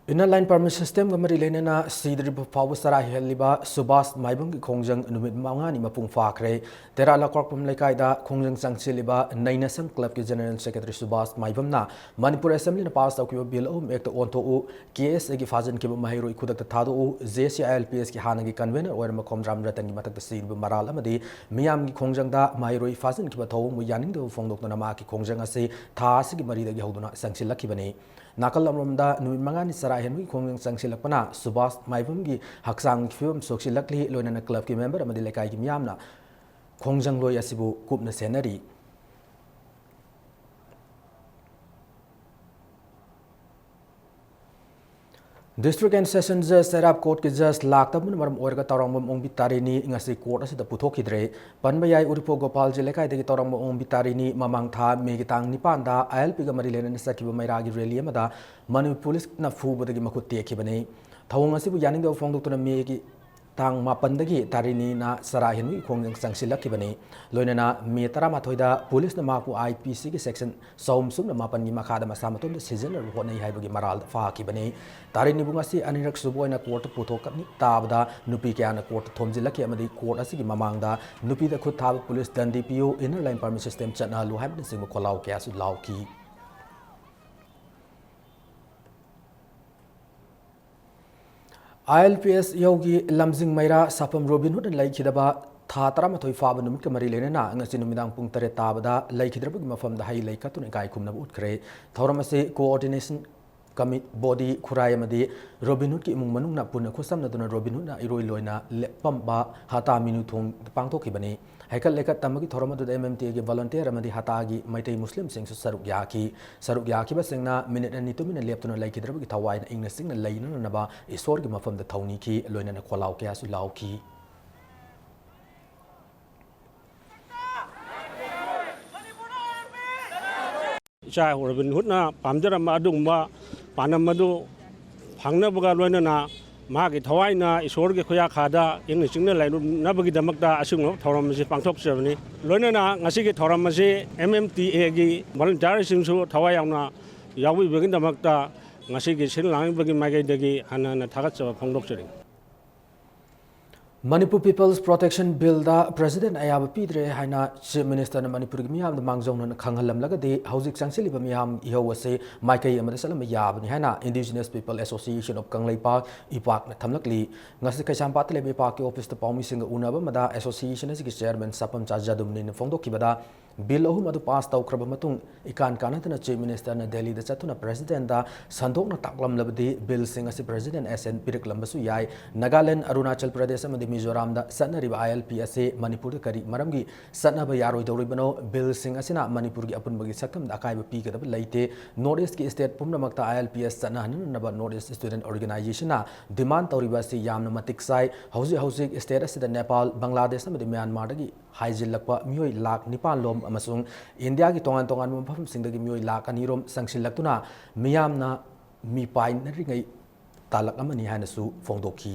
Inner line permit systemꯒ ꯃꯔꯤ ꯂꯩꯅꯅ ꯁꯤꯗ꯭ꯔꯤꯕ ꯐꯥꯎꯕ ꯆꯔꯥ ꯍꯦꯜꯂꯤꯕ ꯁꯨꯕꯥꯁ ꯃꯥꯏꯕꯝꯒꯤ ꯈꯣꯡꯖꯪ ꯅꯨꯃꯤꯠ ꯃꯉꯥꯅꯤ ꯃꯄꯨꯡ ꯐꯥꯈ꯭ꯔꯦ꯫ ꯇꯦꯔꯥ ꯂꯧꯀ꯭ꯔꯥꯛꯄꯝ ꯂꯩꯀꯥꯏꯗ ꯈꯣꯡꯖꯪ ꯆꯪꯁꯤꯜꯂꯤꯕ ꯅꯩꯅꯁꯪ clubꯀꯤ general secretary Subhas ꯃꯥꯏꯕꯝꯅ Manipur Assemblyꯅ pass ꯇꯧꯈꯤꯕ bill ꯑꯍꯨꯝ act ꯑꯣꯟꯊꯣꯛꯎ, KSAꯒꯤ ꯐꯥꯖꯤꯟꯈꯤꯕ ꯃꯍꯩꯔꯣꯏ ꯈꯨꯗꯛꯇ ꯊꯥꯗꯣꯛꯎ, JCILPSꯀꯤ ꯍꯥꯟꯅꯒꯤ convener ꯑꯣꯏꯔꯝꯕ ꯈꯣꯝꯗ꯭ꯔꯥꯝ ꯔꯇꯟꯒꯤ ꯃꯊꯛꯇ ꯁꯤꯔꯤꯕ ꯃꯔꯥꯜ ꯑꯃꯗꯤ ꯃꯤꯌꯥꯝꯒꯤ ꯈꯣꯡꯖꯪꯗ ꯃꯍꯩꯔꯣꯏ ꯐꯥꯖꯤꯟꯈꯤꯕ ꯊꯧꯑꯣꯡꯕꯨ ꯌꯥꯅꯤꯡꯗꯕ ꯐꯣꯡꯗꯣꯛꯇꯨꯅ ꯃꯍꯥꯛꯀꯤ ꯈꯣꯡꯖꯪ ꯑꯁꯤ ꯊꯥ ꯑꯁꯤꯒꯤ ꯃꯔꯤꯗꯒꯤ ꯍꯧꯗꯨꯅ ꯆꯪꯁꯤꯜꯂꯛꯈꯤꯕꯅꯤ꯫ ꯅꯥꯀꯜ ꯑꯃꯔꯣꯝꯗ, ꯅꯨꯃꯤꯠ ꯃꯉꯥꯅꯤ ꯆꯔꯥ ꯍꯦꯟꯕꯒꯤ ꯈꯣꯡꯖꯪ ꯆꯪꯁꯤꯜꯂꯛꯄꯅ ꯁꯨꯕꯥꯁ ꯃꯥꯏꯕꯝꯒꯤ ꯍꯛꯆꯥꯡꯒꯤ ꯐꯤꯕꯝ ꯁꯣꯛꯆꯤꯜꯂꯛꯂꯤ, ꯂꯣꯏꯅꯅ clubꯀꯤ member ꯑꯃꯗꯤ ꯂꯩꯀꯥꯏꯒꯤ ꯃꯤꯌꯥꯝꯅ ꯈꯣꯡꯖꯪꯂꯣꯏ ꯑꯁꯤꯕꯨ ꯀꯨꯞꯅ ꯁꯦꯟꯅꯔꯤ꯫ District and Session Judge, ꯆꯩꯔꯥꯞ courtꯀꯤ judge ꯂꯥꯛꯇꯕꯅ ꯃꯔꯝ ꯑꯣꯏꯔꯒ ꯇꯧꯔꯥꯡꯕꯝ ꯑꯣꯡꯕꯤ ꯇꯥꯔꯤꯅꯤ ꯉꯁꯤ court ꯑꯁꯤꯗ ꯄꯨꯊꯣꯛꯈꯤꯗ꯭ꯔꯦ꯫ ꯄꯟꯕ ꯌꯥꯏ, ꯎꯔꯤꯄꯣꯛ ꯒꯣꯄꯥꯜꯖꯤ ꯂꯩꯀꯥꯏꯗꯒꯤ ꯇꯧꯔꯥꯡꯕꯝ ꯑꯣꯡꯕꯤ ꯇꯥꯔꯤꯅꯤ ꯃꯃꯥꯡ ꯊꯥ ꯃꯦꯒꯤ ꯇꯥꯡ ꯅꯤꯄꯥꯟꯗ ILPꯒ ꯃꯔꯤ ꯂꯩꯅꯅ ꯆꯠꯈꯤꯕ ꯃꯩꯔꯥꯒꯤ rally ꯑꯃꯗ ꯃꯅꯤꯄꯨꯔ policeꯅ ꯐꯨꯕꯗꯒꯤ ꯃꯈꯨꯠ ꯇꯦꯛꯈꯤꯕꯅꯤ꯫ ꯊꯧꯑꯣꯡ ꯑꯁꯤꯕꯨ ꯌꯥꯅꯤꯡꯗꯕ ꯐꯣꯡꯗꯣꯛꯇꯨꯅ ꯃꯦꯒꯤ ꯇꯥꯡ ꯃꯥꯄꯟꯗꯒꯤ ꯇꯥꯔꯤꯅꯤꯅ ꯆꯔꯥ ꯍꯦꯟꯕꯒꯤ ꯈꯣꯡꯖꯪ ꯆꯪꯁꯤꯜꯂꯛꯈꯤꯕꯅꯤ꯫ ꯂꯣꯏꯅꯅ ꯃꯦ ꯇꯔꯥꯃꯥꯊꯣꯏꯗ policeꯅ ꯃꯍꯥꯛꯄꯨ IPCꯒꯤ section ꯆꯍꯨꯝ ꯁꯨꯞꯅ ꯃꯥꯄꯟꯒꯤ ꯃꯈꯥꯗ ꯃꯁꯥ ꯃꯇꯣꯝꯇ ꯁꯤꯖꯤꯟꯅꯅꯕ ꯍꯣꯠꯅꯩ ꯍꯥꯏꯕꯒꯤ ꯃꯔꯥꯜꯗ ꯐꯥꯈꯤꯕꯅꯤ꯫ ꯇꯥꯔꯤꯅꯤꯕꯨ ꯉꯁꯤ ꯑꯅꯤꯔꯛ ꯁꯨꯕ ꯑꯣꯏꯅ courtꯇ ꯄꯨꯊꯣꯛꯀꯅꯤ ꯇꯥꯕꯗ ꯅꯨꯄꯤ ꯀꯌꯥꯅ courtꯇ ꯊꯣꯝꯖꯤꯜꯂꯛꯈꯤ ꯑꯃꯗꯤ court ꯑꯁꯤꯒꯤ ꯃꯃꯥꯡꯗ ꯅꯨꯄꯤꯗ ꯈꯨꯠ ꯊꯥꯕ police ꯗꯟꯗꯤ ꯄꯤꯌꯨ, inner line permit system ꯆꯠꯅꯍꯜꯂꯨ ꯍꯥꯏꯕꯅꯆꯤꯡꯕ ꯈꯣꯜꯂꯥꯎ ꯀꯌꯥꯁꯨ ꯂꯥꯎꯈꯤ꯫ ILPS ꯌꯧꯒꯤ ꯂꯝꯖꯤꯡ ꯃꯩꯔꯥ ꯁꯥꯐꯝ ꯔꯣꯕꯤꯟ ꯍꯨꯗꯅ ꯂꯩꯈꯤꯗꯕ ꯊꯥ ꯇꯔꯥꯃꯥꯊꯣꯏ ꯐꯥꯕ ꯅꯨꯃꯤꯠꯀ ꯃꯔꯤ ꯂꯩꯅꯅ ꯉꯁꯤ ꯅꯨꯃꯤꯗꯥꯡ ꯄꯨꯡ ꯇꯔꯦꯠ ꯇꯥꯕꯗ ꯂꯩꯈꯤꯗ꯭ꯔꯕꯒꯤ ꯃꯐꯝꯗ ꯍꯩ ꯂꯩ ꯀꯠꯇꯨꯅ ꯏꯀꯥꯏ ꯈꯨꯝꯅꯕ ꯎꯠꯈ꯭ꯔꯦ꯫ ꯊꯧꯔꯝ ꯑꯁꯤ coordination ꯀꯃꯤ-, ꯕꯣꯗꯤ, ꯈꯨꯔꯥꯏ ꯑꯃꯗꯤ ꯔꯣꯕꯤꯟ ꯍꯨꯗꯀꯤ ꯏꯃꯨꯡ ꯃꯅꯨꯡꯅ ꯄꯨꯟꯅ ꯈꯨꯠꯁꯝꯅꯗꯨꯅ ꯔꯣꯕꯤꯟ ꯍꯨꯗꯅ ꯏꯔꯣꯏ ꯂꯣꯏꯅ ꯂꯦꯞꯄꯝꯕ ꯍꯇꯥ ꯃꯤꯅꯨ ꯊꯣꯡ ꯄꯥꯡꯊꯣꯛꯈꯤꯕꯅꯤ꯫ ꯍꯩꯀꯠ ꯂꯩꯀꯠ ꯇꯝꯕꯒꯤ ꯊꯧꯔꯝ ꯑꯗꯨꯗ M M T Aꯒꯤ volunteer ꯑꯃꯗꯤ ꯍꯇꯥꯒꯤ ꯃꯩꯇꯩ ꯃꯨꯁꯂꯤꯝꯁꯤꯡꯁꯨ ꯁꯔꯨꯛ ꯌꯥꯈꯤ꯫ ꯁꯔꯨꯛ ꯌꯥꯈꯤꯕꯁꯤꯡꯅ ꯃꯤꯅꯤꯠ ꯑꯅꯤ ꯇꯨꯃꯤꯟꯅ ꯂꯦꯞꯇꯨꯅ ꯂꯩꯈꯤꯗ꯭ꯔꯕꯒꯤ ꯊꯋꯥꯏꯅ ꯏꯪꯅ ꯆꯤꯛꯅ ꯂꯩꯅꯅꯕ ꯏꯁꯣꯔꯒꯤ ꯃꯐꯝꯗ ꯊꯧꯅꯤꯈꯤ, ꯂꯣꯏꯅꯅ ꯈꯣꯜꯂꯥꯎ ꯀꯌꯥꯁꯨ ꯂꯥꯎꯈꯤ꯫ ꯏꯆꯥ ꯔꯣꯕꯤꯟ ꯍꯨꯗꯅ ꯄꯥꯝꯖꯔꯝꯕ ꯑꯗꯨꯒꯨꯝꯕ ꯄꯥꯟꯗꯝ ꯑꯗꯨ ꯐꯪꯅꯕꯒ ꯂꯣꯏꯅꯅ ꯃꯍꯥꯛꯀꯤ ꯊꯋꯥꯏꯅ ꯏꯁꯣꯔꯒꯤ ꯈꯨꯌꯥꯈꯥꯗ ꯏꯪꯅ ꯆꯤꯛꯅ ꯂꯩꯅꯕꯒꯤꯗꯃꯛꯇ ꯑꯁꯤꯒꯨꯝꯂꯕ ꯊꯧꯔꯝ ꯑꯁꯤ ꯄꯥꯡꯊꯣꯛꯆꯕꯅꯤ꯫ ꯂꯣꯏꯅꯅ ꯉꯁꯤꯒꯤ ꯊꯧꯔꯝ ꯑꯁꯤ M M T Aꯒꯤ volunteerꯁꯤꯡꯁꯨ ꯊꯋꯥꯏ ꯌꯥꯎꯅ ꯌꯥꯎꯕꯤꯕꯒꯤꯗꯃꯛꯇ ꯉꯁꯤꯒꯤ ꯁꯤꯜ ꯂꯥꯡꯂꯤꯕꯒꯤ ꯃꯥꯏꯀꯩꯗꯒꯤ ꯍꯟꯅ ꯍꯟꯅ ꯊꯥꯒꯠꯆꯕ ꯐꯣꯡꯗꯣꯛꯆꯔꯤ꯫ Manipur People's Protection Billꯗ President ꯑꯌꯥꯕ ꯄꯤꯗ꯭ꯔꯦ ꯍꯥꯏꯅ Chief Ministerꯅ ꯃꯅꯤꯄꯨꯔꯒꯤ ꯃꯤꯌꯥꯝꯗ ꯃꯥꯡꯖꯧꯅꯅ ꯈꯪꯍꯜꯂꯝꯂꯒꯗꯤ ꯍꯧꯖꯤꯛ ꯆꯪꯁꯤꯜꯂꯤꯕ ꯃꯤꯌꯥꯝ ꯏꯍꯧ ꯑꯁꯤ ꯃꯥꯏꯀꯩ ꯑꯃꯗ ꯆꯠꯂꯝꯕ ꯌꯥꯕꯅꯤ ꯍꯥꯏꯅ Indigenous People Association of Kangleipak, ꯏꯄꯥꯛꯅ ꯊꯝꯂꯛꯂꯤ꯫ ꯉꯁꯤ ꯀꯩꯁꯥꯝꯄꯥꯠꯇ ꯂꯩꯕ ꯏꯄꯥꯛꯀꯤ officeꯇ ꯄꯥꯎꯃꯤꯁꯤꯡꯒ ꯎꯅꯕ ꯑꯃꯗ association ꯑꯁꯤꯒꯤ chairman ꯁꯥꯄꯝꯆꯥ ꯖꯗꯨꯝꯅꯤꯅ ꯐꯣꯡꯗꯣꯛꯈꯤꯕꯗ, bill ꯑꯍꯨꯝ ꯑꯗꯨ pass ꯇꯧꯈ꯭ꯔꯕ ꯃꯇꯨꯡ, ꯏꯀꯥꯟ ꯀꯥꯟꯅꯗꯅ Chief Ministerꯅ ꯗꯦꯜꯂꯤꯗ ꯆꯠꯇꯨꯅ Presidentꯗ ꯁꯟꯗꯣꯛꯅ ꯇꯥꯛꯂꯝꯂꯕꯗꯤ billꯁꯤꯡ ꯑꯁꯤ President assent ꯄꯤꯔꯛꯂꯝꯕꯁꯨ ꯌꯥꯏ꯫ ꯅꯥꯒꯥꯂꯦꯟ, ꯑꯔꯨꯅꯥꯆꯜ ꯄ꯭ꯔꯗꯦꯁ ꯑꯃꯗꯤ ꯃꯤꯖꯣꯔꯥꯝꯗ ꯆꯠꯅꯔꯤꯕ I L P ꯑꯁꯤ ꯃꯅꯤꯄꯨꯔꯗ ꯀꯔꯤ ꯃꯔꯝꯒꯤ ꯆꯠꯅꯕ ꯌꯥꯔꯣꯏꯗꯧꯔꯤꯕꯅꯣ? Billꯁꯤꯡ ꯑꯁꯤꯅ ꯃꯅꯤꯄꯨꯔꯒꯤ ꯑꯄꯨꯟꯕꯒꯤ ꯁꯛꯇꯝꯗ ꯑꯀꯥꯏꯕ ꯄꯤꯒꯗꯕ ꯂꯩꯇꯦ꯫ North Eastꯀꯤ state ꯄꯨꯝꯅꯃꯛꯇ I L P ꯑꯁꯤ ꯆꯠꯅꯍꯟꯅꯅꯕ North East Student Organizationꯅ demand ꯇꯧꯔꯤꯕ ꯑꯁꯤ ꯌꯥꯝꯅ ꯃꯇꯤꯛ ꯆꯥꯏ꯫ ꯍꯧꯖꯤꯛ ꯍꯧꯖꯤꯛ state ꯑꯁꯤꯗ ꯅꯦꯄꯥꯜ, ꯕꯪꯒ꯭ꯂꯥꯗꯦꯁ ꯑꯃꯗꯤ ꯃ꯭ꯌꯥꯟꯃꯥꯔꯗꯒꯤ ꯍꯥꯏꯖꯤꯜꯂꯛꯄ ꯃꯤꯑꯣꯏ ꯂꯥꯈ ꯅꯤꯄꯥꯟ ꯂꯣꯝ ꯑꯃꯁꯨꯡ ꯏꯟꯗꯤꯌꯥꯒꯤ ꯇꯣꯉꯥꯟ ꯇꯣꯉꯥꯟꯕ ꯃꯐꯝꯁꯤꯡꯗꯒꯤ ꯃꯤꯑꯣꯏ ꯂꯥꯈ ꯑꯅꯤ ꯔꯣꯝ ꯆꯪꯁꯤꯜꯂꯛꯇꯨꯅ ꯃꯤꯌꯥꯝꯅ ꯃꯤꯄꯥꯏꯅꯔꯤꯉꯩ ꯇꯥꯂꯛ ꯑꯃꯅꯤ ꯍꯥꯏꯅꯁꯨ ꯐꯣꯡꯗꯣꯛꯈꯤ꯫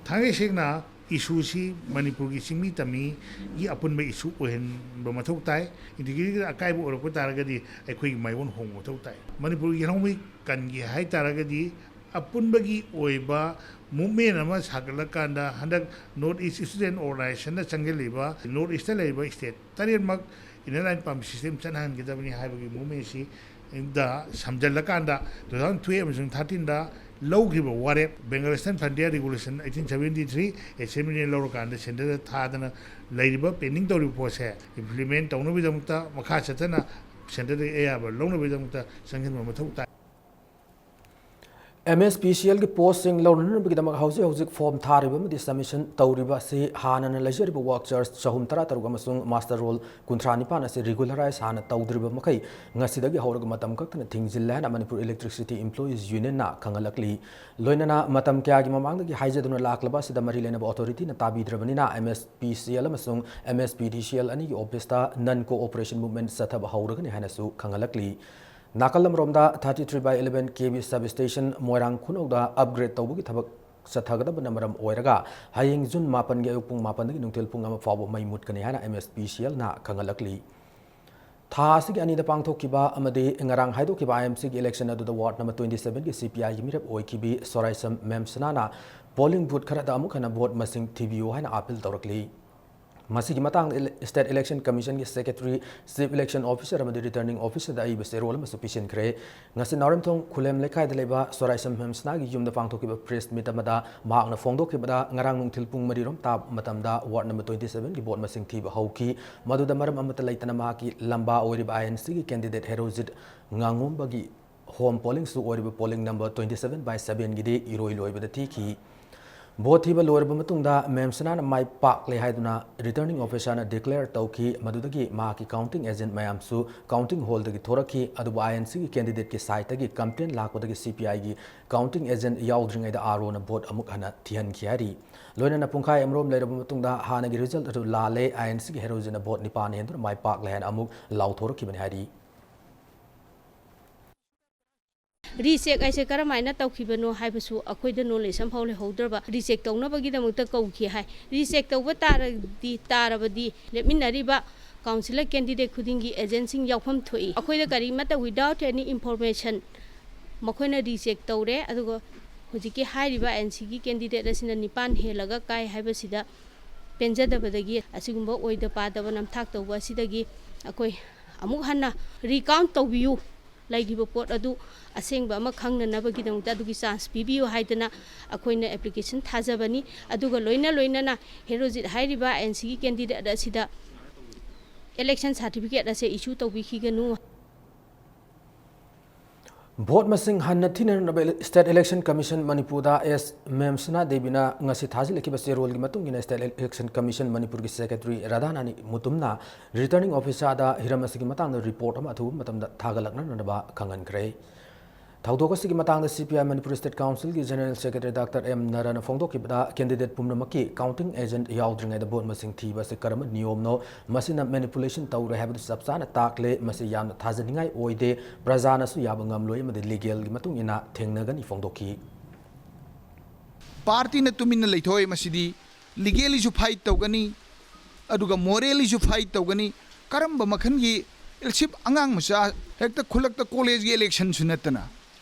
ꯊꯥꯡꯒꯩ ꯁꯦꯡꯅ issueꯁꯤ ꯃꯅꯤꯄꯨꯔꯒꯤ ꯆꯤꯡꯃꯤ ꯇꯝꯃꯤꯒꯤ ꯑꯄꯨꯟꯕ issue ꯑꯣꯏꯍꯟꯕ ꯃꯊꯧ ꯇꯥꯏ꯫ Integrityꯗ ꯑꯀꯥꯏꯕ ꯑꯣꯏꯔꯛꯄ ꯇꯥꯔꯒꯗꯤ ꯑꯩꯈꯣꯏꯒꯤ ꯃꯥꯏꯑꯣꯟ ꯍꯣꯡꯕ ꯃꯊꯧ ꯇꯥꯏ꯫ ꯃꯅꯤꯄꯨꯔꯒꯤ ꯌꯦꯜꯍꯧꯃꯤ ꯀꯟꯒꯦ ꯍꯥꯏ ꯇꯥꯔꯒꯗꯤ ꯑꯄꯨꯟꯕꯒꯤ ꯑꯣꯏꯕ movement ꯑꯃ ꯁꯥꯒꯠꯂꯀꯥꯟꯗ ꯍꯟꯗꯛ North East Student Organizationꯅ ꯆꯪꯁꯤꯜꯂꯤꯕ North Eastꯇ ꯂꯩꯔꯤꯕ state ꯇꯔꯦꯠꯃꯛ Inner Line Permit System ꯆꯠꯅꯍꯟꯒꯗꯕꯅꯤ ꯍꯥꯏꯕꯒꯤ movementꯁꯤ ꯗ ꯁꯝꯖꯜꯂꯀꯥꯟꯗ two thousand twelve ꯑꯃꯁꯨꯡ thirteenꯗ ꯂꯧꯈꯤꯕ ꯋꯥꯔꯦꯞ, Bengal Western Frontier Regulation eighteen seventy three Assemblyꯅ ꯂꯧꯔꯀꯥꯟꯗ centreꯗ ꯊꯥꯗꯅ ꯂꯩꯔꯤꯕ pending ꯇꯧꯔꯤꯕ ꯄꯣꯠꯁꯦ implement ꯇꯧꯅꯕꯒꯤꯗꯃꯛꯇ ꯃꯈꯥ ꯆꯠꯊꯅ centreꯗꯒꯤ ꯑꯌꯥꯕ ꯂꯧꯅꯕꯒꯤꯗꯃꯛꯇ ꯆꯪꯁꯤꯟꯕ ꯃꯊꯧ ꯇꯥꯏ꯫ ꯑꯦꯝ ꯑꯦꯁ ꯄꯤ ꯁꯤ ꯑꯦꯜꯒꯤ ꯄꯣꯁꯁꯤꯡ ꯂꯧꯅꯅꯕꯒꯤꯗꯃꯛ ꯍꯧꯖꯤꯛ ꯍꯧꯖꯤꯛ ꯐꯣꯔꯝ ꯊꯥꯔꯤꯕ ꯑꯃꯗꯤ ꯁꯕꯃꯤꯁꯟ ꯇꯧꯔꯤꯕ ꯑꯁꯤ ꯍꯥꯟꯅꯅ ꯂꯩꯖꯔꯤꯕ ꯋꯥꯛꯆꯔꯁ ꯆꯍꯨꯝ ꯇꯔꯥ ꯇꯔꯨꯛ ꯑꯃꯁꯨꯡ ꯃꯥꯁꯇꯔ ꯔꯣꯜ ꯀꯨꯟꯊ꯭ꯔꯥ ꯅꯤꯄꯥꯟ ꯑꯁꯤ ꯔꯤꯒꯨꯂꯔꯥꯏꯖ ꯍꯥꯟꯅ ꯇꯧꯗ꯭ꯔꯤꯕ ꯃꯈꯩ ꯉꯁꯤꯗꯒꯤ ꯍꯧꯔꯒ ꯃꯇꯝ ꯀꯛꯇꯅ ꯊꯤꯡꯖꯤꯜꯂꯦ ꯍꯥꯏꯅ ꯃꯅꯤꯄꯨꯔ ꯏꯂꯦꯛꯇ꯭ꯔꯤꯁꯤꯇꯤ ꯏꯝꯄ꯭ꯂꯣꯌꯤꯁ ꯌꯨꯅꯤꯌꯟꯅ ꯈꯪꯍꯜꯂꯛꯂꯤ꯫ ꯂꯣꯏꯅꯅ ꯃꯇꯝ ꯀꯌꯥꯒꯤ ꯃꯃꯥꯡꯗꯒꯤ ꯍꯥꯏꯖꯗꯨꯅ ꯂꯥꯛꯂꯕ ꯑꯁꯤꯗ ꯃꯔꯤ ꯂꯩꯅꯕ ꯑꯣꯊꯣꯔꯤꯇꯤꯅ ꯇꯥꯕꯤꯗ꯭ꯔꯕꯅꯤꯅ M S P C L ꯑꯃꯁꯨꯡ ꯑꯦꯝ ꯑꯦꯁ ꯄꯤ ꯗꯤ ꯁꯤ ꯑꯦꯜ ꯑꯅꯤꯒꯤ ꯑꯣꯐꯤꯁꯇ ꯅꯟ ꯀꯣꯑꯣꯄꯔꯦꯁꯟ ꯃꯨꯚꯃꯦꯟꯠ ꯆꯠꯊꯕ ꯍꯧꯔꯒꯅꯤ ꯍꯥꯏꯅꯁꯨ ꯈꯪꯍꯜꯂꯛꯂꯤ꯫ ꯅꯥꯀꯜ ꯑꯃꯔꯣꯝꯗ thirty three by eleven K V substation Moirang ꯈꯨꯅꯧꯗ upgrade ꯇꯧꯕꯒꯤ ꯊꯕꯛ ꯆꯠꯊꯒꯗꯕꯅ ꯃꯔꯝ ꯑꯣꯏꯔꯒ ꯍꯌꯦꯡ ꯖꯨꯟ ꯃꯥꯄꯟꯒꯤ ꯑꯌꯨꯛ ꯄꯨꯡ ꯃꯥꯄꯟꯗꯒꯤ ꯅꯨꯡꯊꯤꯜ ꯄꯨꯡ ꯑꯃ ꯐꯥꯎꯕ ꯃꯩ ꯃꯨꯠꯀꯅꯤ ꯍꯥꯏꯅ ꯑꯦꯝ ꯑꯦꯁ ꯄꯤ ꯁꯤ ꯑꯦꯜꯅ ꯈꯪꯍꯜꯂꯛꯂꯤ꯫ ꯊꯥ ꯑꯁꯤꯒꯤ ꯑꯅꯤꯗ ꯄꯥꯡꯊꯣꯛꯈꯤꯕ ꯑꯃꯗꯤ ꯉꯔꯥꯡ ꯍꯥꯏꯗꯣꯛꯈꯤꯕ ꯑꯥꯏ ꯑꯦꯟ ꯁꯤꯒꯤ ꯏꯂꯦꯛꯁꯟ ꯑꯗꯨꯗ ꯋꯥꯔꯗ ꯅꯝꯕꯔ twenty sevenꯒꯤ ꯁꯤ ꯄꯤ ꯑꯥꯏꯒꯤ ꯃꯤꯔꯦꯞ ꯑꯣꯏꯈꯤꯕꯤ ꯁꯣꯔꯥꯏꯁꯝ ꯃꯦꯝꯁꯅꯥꯅ ꯄꯣꯂꯤꯡ ꯕꯨꯊ ꯈꯔꯗ ꯑꯃꯨꯛ ꯍꯟꯅ ꯚꯣꯠ ꯃꯁꯤꯡ ꯊꯤꯕꯤꯌꯨ ꯍꯥꯏꯅ ꯑꯥꯄꯤꯜ ꯇꯧꯔꯛꯂꯤ꯫ ꯃꯁꯤꯒꯤ ꯃꯇꯥꯡꯗ ꯏꯂꯦ-, ꯁ꯭ꯇꯦꯠ ꯏꯂꯦꯛꯁꯟ ꯀꯃꯤꯁꯟꯒꯤ ꯁꯦꯀ꯭ꯔꯦꯇꯔꯤ, ꯆꯤꯐ ꯏꯂꯦꯛꯁꯟ ꯑꯣꯐꯤꯁꯔ ꯑꯃꯗꯤ ꯔꯤꯇꯔꯅꯤꯡ ꯑꯣꯐꯤꯁꯔꯗ ꯑꯏꯕ ꯆꯦꯔꯣꯜ ꯑꯃꯁꯨ ꯄꯤꯁꯤꯟꯈ꯭ꯔꯦ꯫ ꯉꯁꯤ ꯅꯥꯎꯔꯦꯝꯊꯣꯡ ꯈꯨꯂꯦꯝ ꯂꯩꯀꯥꯏꯗ ꯂꯩꯕ ꯁꯣꯔꯥꯏꯁꯝ ꯃꯦꯝꯁꯅꯥꯒꯤ ꯌꯨꯝꯗ ꯄꯥꯡꯊꯣꯛꯈꯤꯕ ꯄ꯭ꯔꯦꯁ ꯃꯤꯠ ꯑꯃꯗ ꯃꯍꯥꯛꯅ ꯐꯣꯡꯗꯣꯛꯈꯤꯕꯗ, ꯉꯔꯥꯡ ꯅꯨꯡꯊꯤꯜ ꯄꯨꯡ ꯃꯔꯤ ꯔꯣꯝ ꯇꯥꯕ ꯃꯇꯝꯗ ꯋꯥꯔꯗ ꯅꯝꯕꯔ twenty sevenꯒꯤ ꯚꯣꯠ ꯃꯁꯤꯡ ꯊꯤꯕ ꯍꯧꯈꯤ꯫ ꯃꯗꯨꯗ ꯃꯔꯝ ꯑꯃꯠꯇ ꯂꯩꯇꯅ ꯃꯍꯥꯛꯀꯤ ꯂꯝꯕꯥ ꯑꯣꯏꯔꯤꯕ ꯑꯥꯏ ꯑꯦꯟ ꯁꯤꯒꯤ ꯀꯦꯟꯗꯤꯗꯦꯠ ꯍꯦꯔꯣꯖꯤꯠ ꯉꯥꯉꯣꯝꯕꯒꯤ ꯍꯣꯝ ꯄꯣꯂꯤꯡꯁꯨ ꯑꯣꯏꯔꯤꯕ polling number twenty seven by sevenꯒꯤꯗꯤ ꯏꯔꯣꯏ ꯂꯣꯏꯕꯗ ꯊꯤꯈꯤ꯫ ꯚꯣꯠ ꯊꯤꯕ ꯂꯣꯏꯔꯕ ꯃꯇꯨꯡꯗ ꯃꯦꯝꯁꯅꯥꯅ ꯃꯥꯏ ꯄꯥꯛꯂꯦ ꯍꯥꯏꯗꯨꯅ ꯔꯤꯇꯔꯅꯤꯡ ꯑꯣꯐꯤꯁꯔꯅ ꯗꯤꯀ꯭ꯂꯦꯌꯔ ꯇꯧꯈꯤ꯫ ꯃꯗꯨꯗꯒꯤ ꯃꯍꯥꯛꯀꯤ ꯀꯥꯎꯟꯇꯤꯡ ꯑꯦꯖꯦꯟꯠ ꯃꯌꯥꯝꯁꯨ ꯀꯥꯎꯟꯇꯤꯡ ꯍꯣꯜꯗꯒꯤ ꯊꯣꯔꯛꯈꯤ꯫ ꯑꯗꯨꯕꯨ ꯑꯥꯏ ꯑꯦꯟ ꯁꯤꯒꯤ ꯀꯦꯟꯗꯤꯗꯦꯠꯀꯤ ꯁꯥꯏꯠꯇꯒꯤ ꯀꯝꯄ꯭ꯂꯦꯟ ꯂꯥꯛꯄꯗꯒꯤ ꯁꯤ ꯄꯤ ꯑꯥꯏꯒꯤ ꯀꯥꯎꯟꯇꯤꯡ ꯑꯦꯖꯦꯟꯠ ꯌꯥꯎꯗ꯭ꯔꯤꯉꯩꯗ ꯑꯥꯔ ꯑꯣꯅ ꯚꯣꯠ ꯑꯃꯨꯛ ꯍꯟꯅ ꯊꯤꯍꯟꯈꯤ ꯍꯥꯏꯔꯤ꯫ ꯂꯣꯏꯅꯅ ꯄꯨꯡꯈꯥꯏ ꯑꯃꯔꯣꯝ ꯂꯩꯔꯕ ꯃꯇꯨꯡꯗ ꯍꯥꯟꯅꯒꯤ ꯔꯤꯖꯜꯠ ꯑꯗꯨ ꯂꯥꯜꯂꯦ, ꯑꯥꯏ ꯑꯦꯟ ꯁꯤꯒꯤ ꯍꯦꯔꯣꯖꯤꯠꯅ ꯚꯣꯠ ꯅꯤꯄꯥꯟ ꯍꯦꯟꯗꯨꯅ ꯃꯥꯏ ꯄꯥꯛꯂꯦ ꯍꯥꯏꯅ ꯑꯃꯨꯛ ꯂꯥꯎꯊꯣꯔꯛꯈꯤꯕꯅꯤ ꯍꯥꯏꯔꯤ꯫ ꯔꯤꯆꯦꯛ ꯍꯥꯏꯁꯦ ꯀꯔꯝꯍꯥꯏꯅ ꯇꯧꯈꯤꯕꯅꯣ ꯍꯥꯏꯕꯁꯨ ꯑꯩꯈꯣꯏꯗ ꯅꯣꯂꯦꯖ ꯑꯃꯐꯥꯎ ꯂꯩꯍꯧꯗ꯭ꯔꯕ, ꯔꯤꯆꯦꯛ ꯇꯧꯅꯕꯒꯤꯗꯃꯛꯇ ꯀꯧꯈꯤ ꯍꯥꯏ꯫ ꯔꯤꯆꯦꯛ ꯇꯧꯕ ꯇꯥꯔꯗꯤ, ꯇꯥꯔꯕꯗꯤ ꯂꯦꯞꯃꯤꯟꯅꯔꯤꯕ ꯀꯥꯎꯟꯁꯤꯂꯔ ꯀꯦꯟꯗꯤꯗꯦꯠ ꯈꯨꯗꯤꯡꯒꯤ ꯑꯦꯖꯦꯟꯁꯤꯡ ꯌꯥꯎꯐꯝ ꯊꯣꯛꯏ꯫ ꯑꯩꯈꯣꯏꯗ ꯀꯔꯤꯃꯠꯇ without any information ꯃꯈꯣꯏꯅ ꯔꯤꯆꯦꯛ ꯇꯧꯔꯦ, ꯑꯗꯨꯒ ꯍꯧꯖꯤꯛꯀꯤ ꯍꯥꯏꯔꯤꯕ ꯑꯦꯟ ꯁꯤꯒꯤ ꯀꯦꯟꯗꯤꯗꯦꯠ ꯑꯁꯤꯅ ꯅꯤꯄꯥꯟ ꯍꯦꯜꯂꯒ ꯀꯥꯏ ꯍꯥꯏꯕꯁꯤꯗ ꯄꯦꯟꯖꯗꯕꯗꯒꯤ ꯑꯁꯤꯒꯨꯝꯕ ꯑꯣꯏꯗ ꯄꯥꯗꯕ ꯅꯝꯊꯥꯛ ꯇꯧꯕ ꯑꯁꯤꯗꯒꯤ ꯑꯩꯈꯣꯏ ꯑꯃꯨꯛ ꯍꯟꯅ ꯔꯤꯀꯥꯎꯟ ꯇꯧꯕꯤꯌꯨ, ꯂꯩꯈꯤꯕ ꯄꯣꯠ ꯑꯗꯨ ꯑꯁꯦꯡꯕ ꯑꯃ ꯈꯪꯅꯅꯕꯒꯤꯗꯃꯛꯇ ꯑꯗꯨꯒꯤ ꯆꯥꯟꯁ ꯄꯤꯕꯤꯌꯨ ꯍꯥꯏꯗꯅ ꯑꯩꯈꯣꯏꯅ ꯑꯦꯄ꯭ꯂꯤꯀꯦꯁꯟ ꯊꯥꯖꯕꯅꯤ꯫ ꯑꯗꯨꯒ ꯂꯣꯏꯅ ꯂꯣꯏꯅꯅ ꯍꯦꯔꯣꯖꯤꯠ ꯍꯥꯏꯔꯤꯕ ꯑꯦꯟ ꯁꯤꯒꯤ ꯀꯦꯟꯗꯤꯗꯦꯠ ꯑꯁꯤꯗ ꯏꯂꯦꯛꯁꯟ ꯁꯥꯔꯇꯤꯐꯤꯀꯦꯠ ꯑꯁꯦ ꯏꯁꯨ ꯇꯧꯕꯤꯈꯤꯒꯅꯨ꯫ ꯚꯣꯠ ꯃꯁꯤꯡ ꯍꯟꯅ ꯊꯤꯅꯅꯕ State Election Commission ꯃꯅꯤꯄꯨꯔꯗ ꯑꯦꯁ ꯃꯦꯝꯁꯅꯥ ꯗꯦꯕꯤꯅ ꯉꯁꯤ ꯊꯥꯖꯤꯜꯂꯛꯈꯤꯕ ꯆꯦꯔꯣꯜꯒꯤ ꯃꯇꯨꯡ ꯏꯟꯅ, State Election Commission ꯃꯅꯤꯄꯨꯔꯒꯤ Secretary ꯔꯥꯙꯥꯅꯥꯅꯤ ꯃꯨꯇꯨꯝꯅ Returning Officerꯗ ꯍꯤꯔꯝ ꯑꯁꯤꯒꯤ ꯃꯇꯥꯡꯗ report ꯑꯃ ꯑꯊꯨꯕ ꯃꯇꯝꯗ ꯊꯥꯒꯠꯂꯛꯅꯅꯕ ꯈꯪꯍꯟꯈ꯭ꯔꯦ꯫ ꯊꯧꯗꯣꯛ ꯑꯁꯤꯒꯤ ꯃꯇꯥꯡꯗ C P I Manipur State Councilꯒꯤ General Secretary Doctor M ꯅꯔꯥꯅ ꯐꯣꯡꯗꯣꯛꯈꯤꯕꯗ, candidate ꯄꯨꯝꯅꯃꯛꯀꯤ counting agent ꯌꯥꯎꯗ꯭ꯔꯤꯉꯩꯗ ꯚꯣꯠ ꯃꯁꯤꯡ ꯊꯤꯕ ꯑꯁꯤ ꯀꯔꯝꯕ ꯅꯤꯌꯣꯝꯅꯣ? ꯃꯁꯤꯅ manipulation ꯇꯧꯔꯦ ꯍꯥꯏꯕꯗꯨ ꯆꯞ ꯆꯥꯅ ꯇꯥꯛꯂꯦ꯫ ꯃꯁꯤ ꯌꯥꯝꯅ ꯊꯥꯖꯅꯤꯡꯉꯥꯏ ꯑꯣꯏꯗꯦ꯫ ꯄ꯭ꯔꯖꯥꯅꯁꯨ ꯌꯥꯕ ꯉꯝꯂꯣꯏ ꯑꯃꯗꯤ legalꯒꯤ ꯃꯇꯨꯡ ꯏꯟꯅ ꯊꯦꯡꯅꯒꯅꯤ ꯐꯣꯡꯗꯣꯛꯈꯤ꯫ Partyꯅ ꯇꯨꯃꯤꯟꯅ ꯂꯩꯊꯣꯛꯑꯣꯏ꯫ ꯃꯁꯤꯗꯤ legallyꯁꯨ fight ꯇꯧꯒꯅꯤ, ꯑꯗꯨꯒ morallyꯁꯨ fight ꯇꯧꯒꯅꯤ꯫ ꯀꯔꯝꯕ ꯃꯈꯜꯒꯤ ꯏꯜꯁꯤꯞ? ꯑꯉꯥꯡ ꯃꯆꯥ ꯍꯦꯛꯇ ꯈꯨꯜꯂꯛꯇ collegeꯀꯤ electionꯁꯨ ꯅꯠꯇꯅ,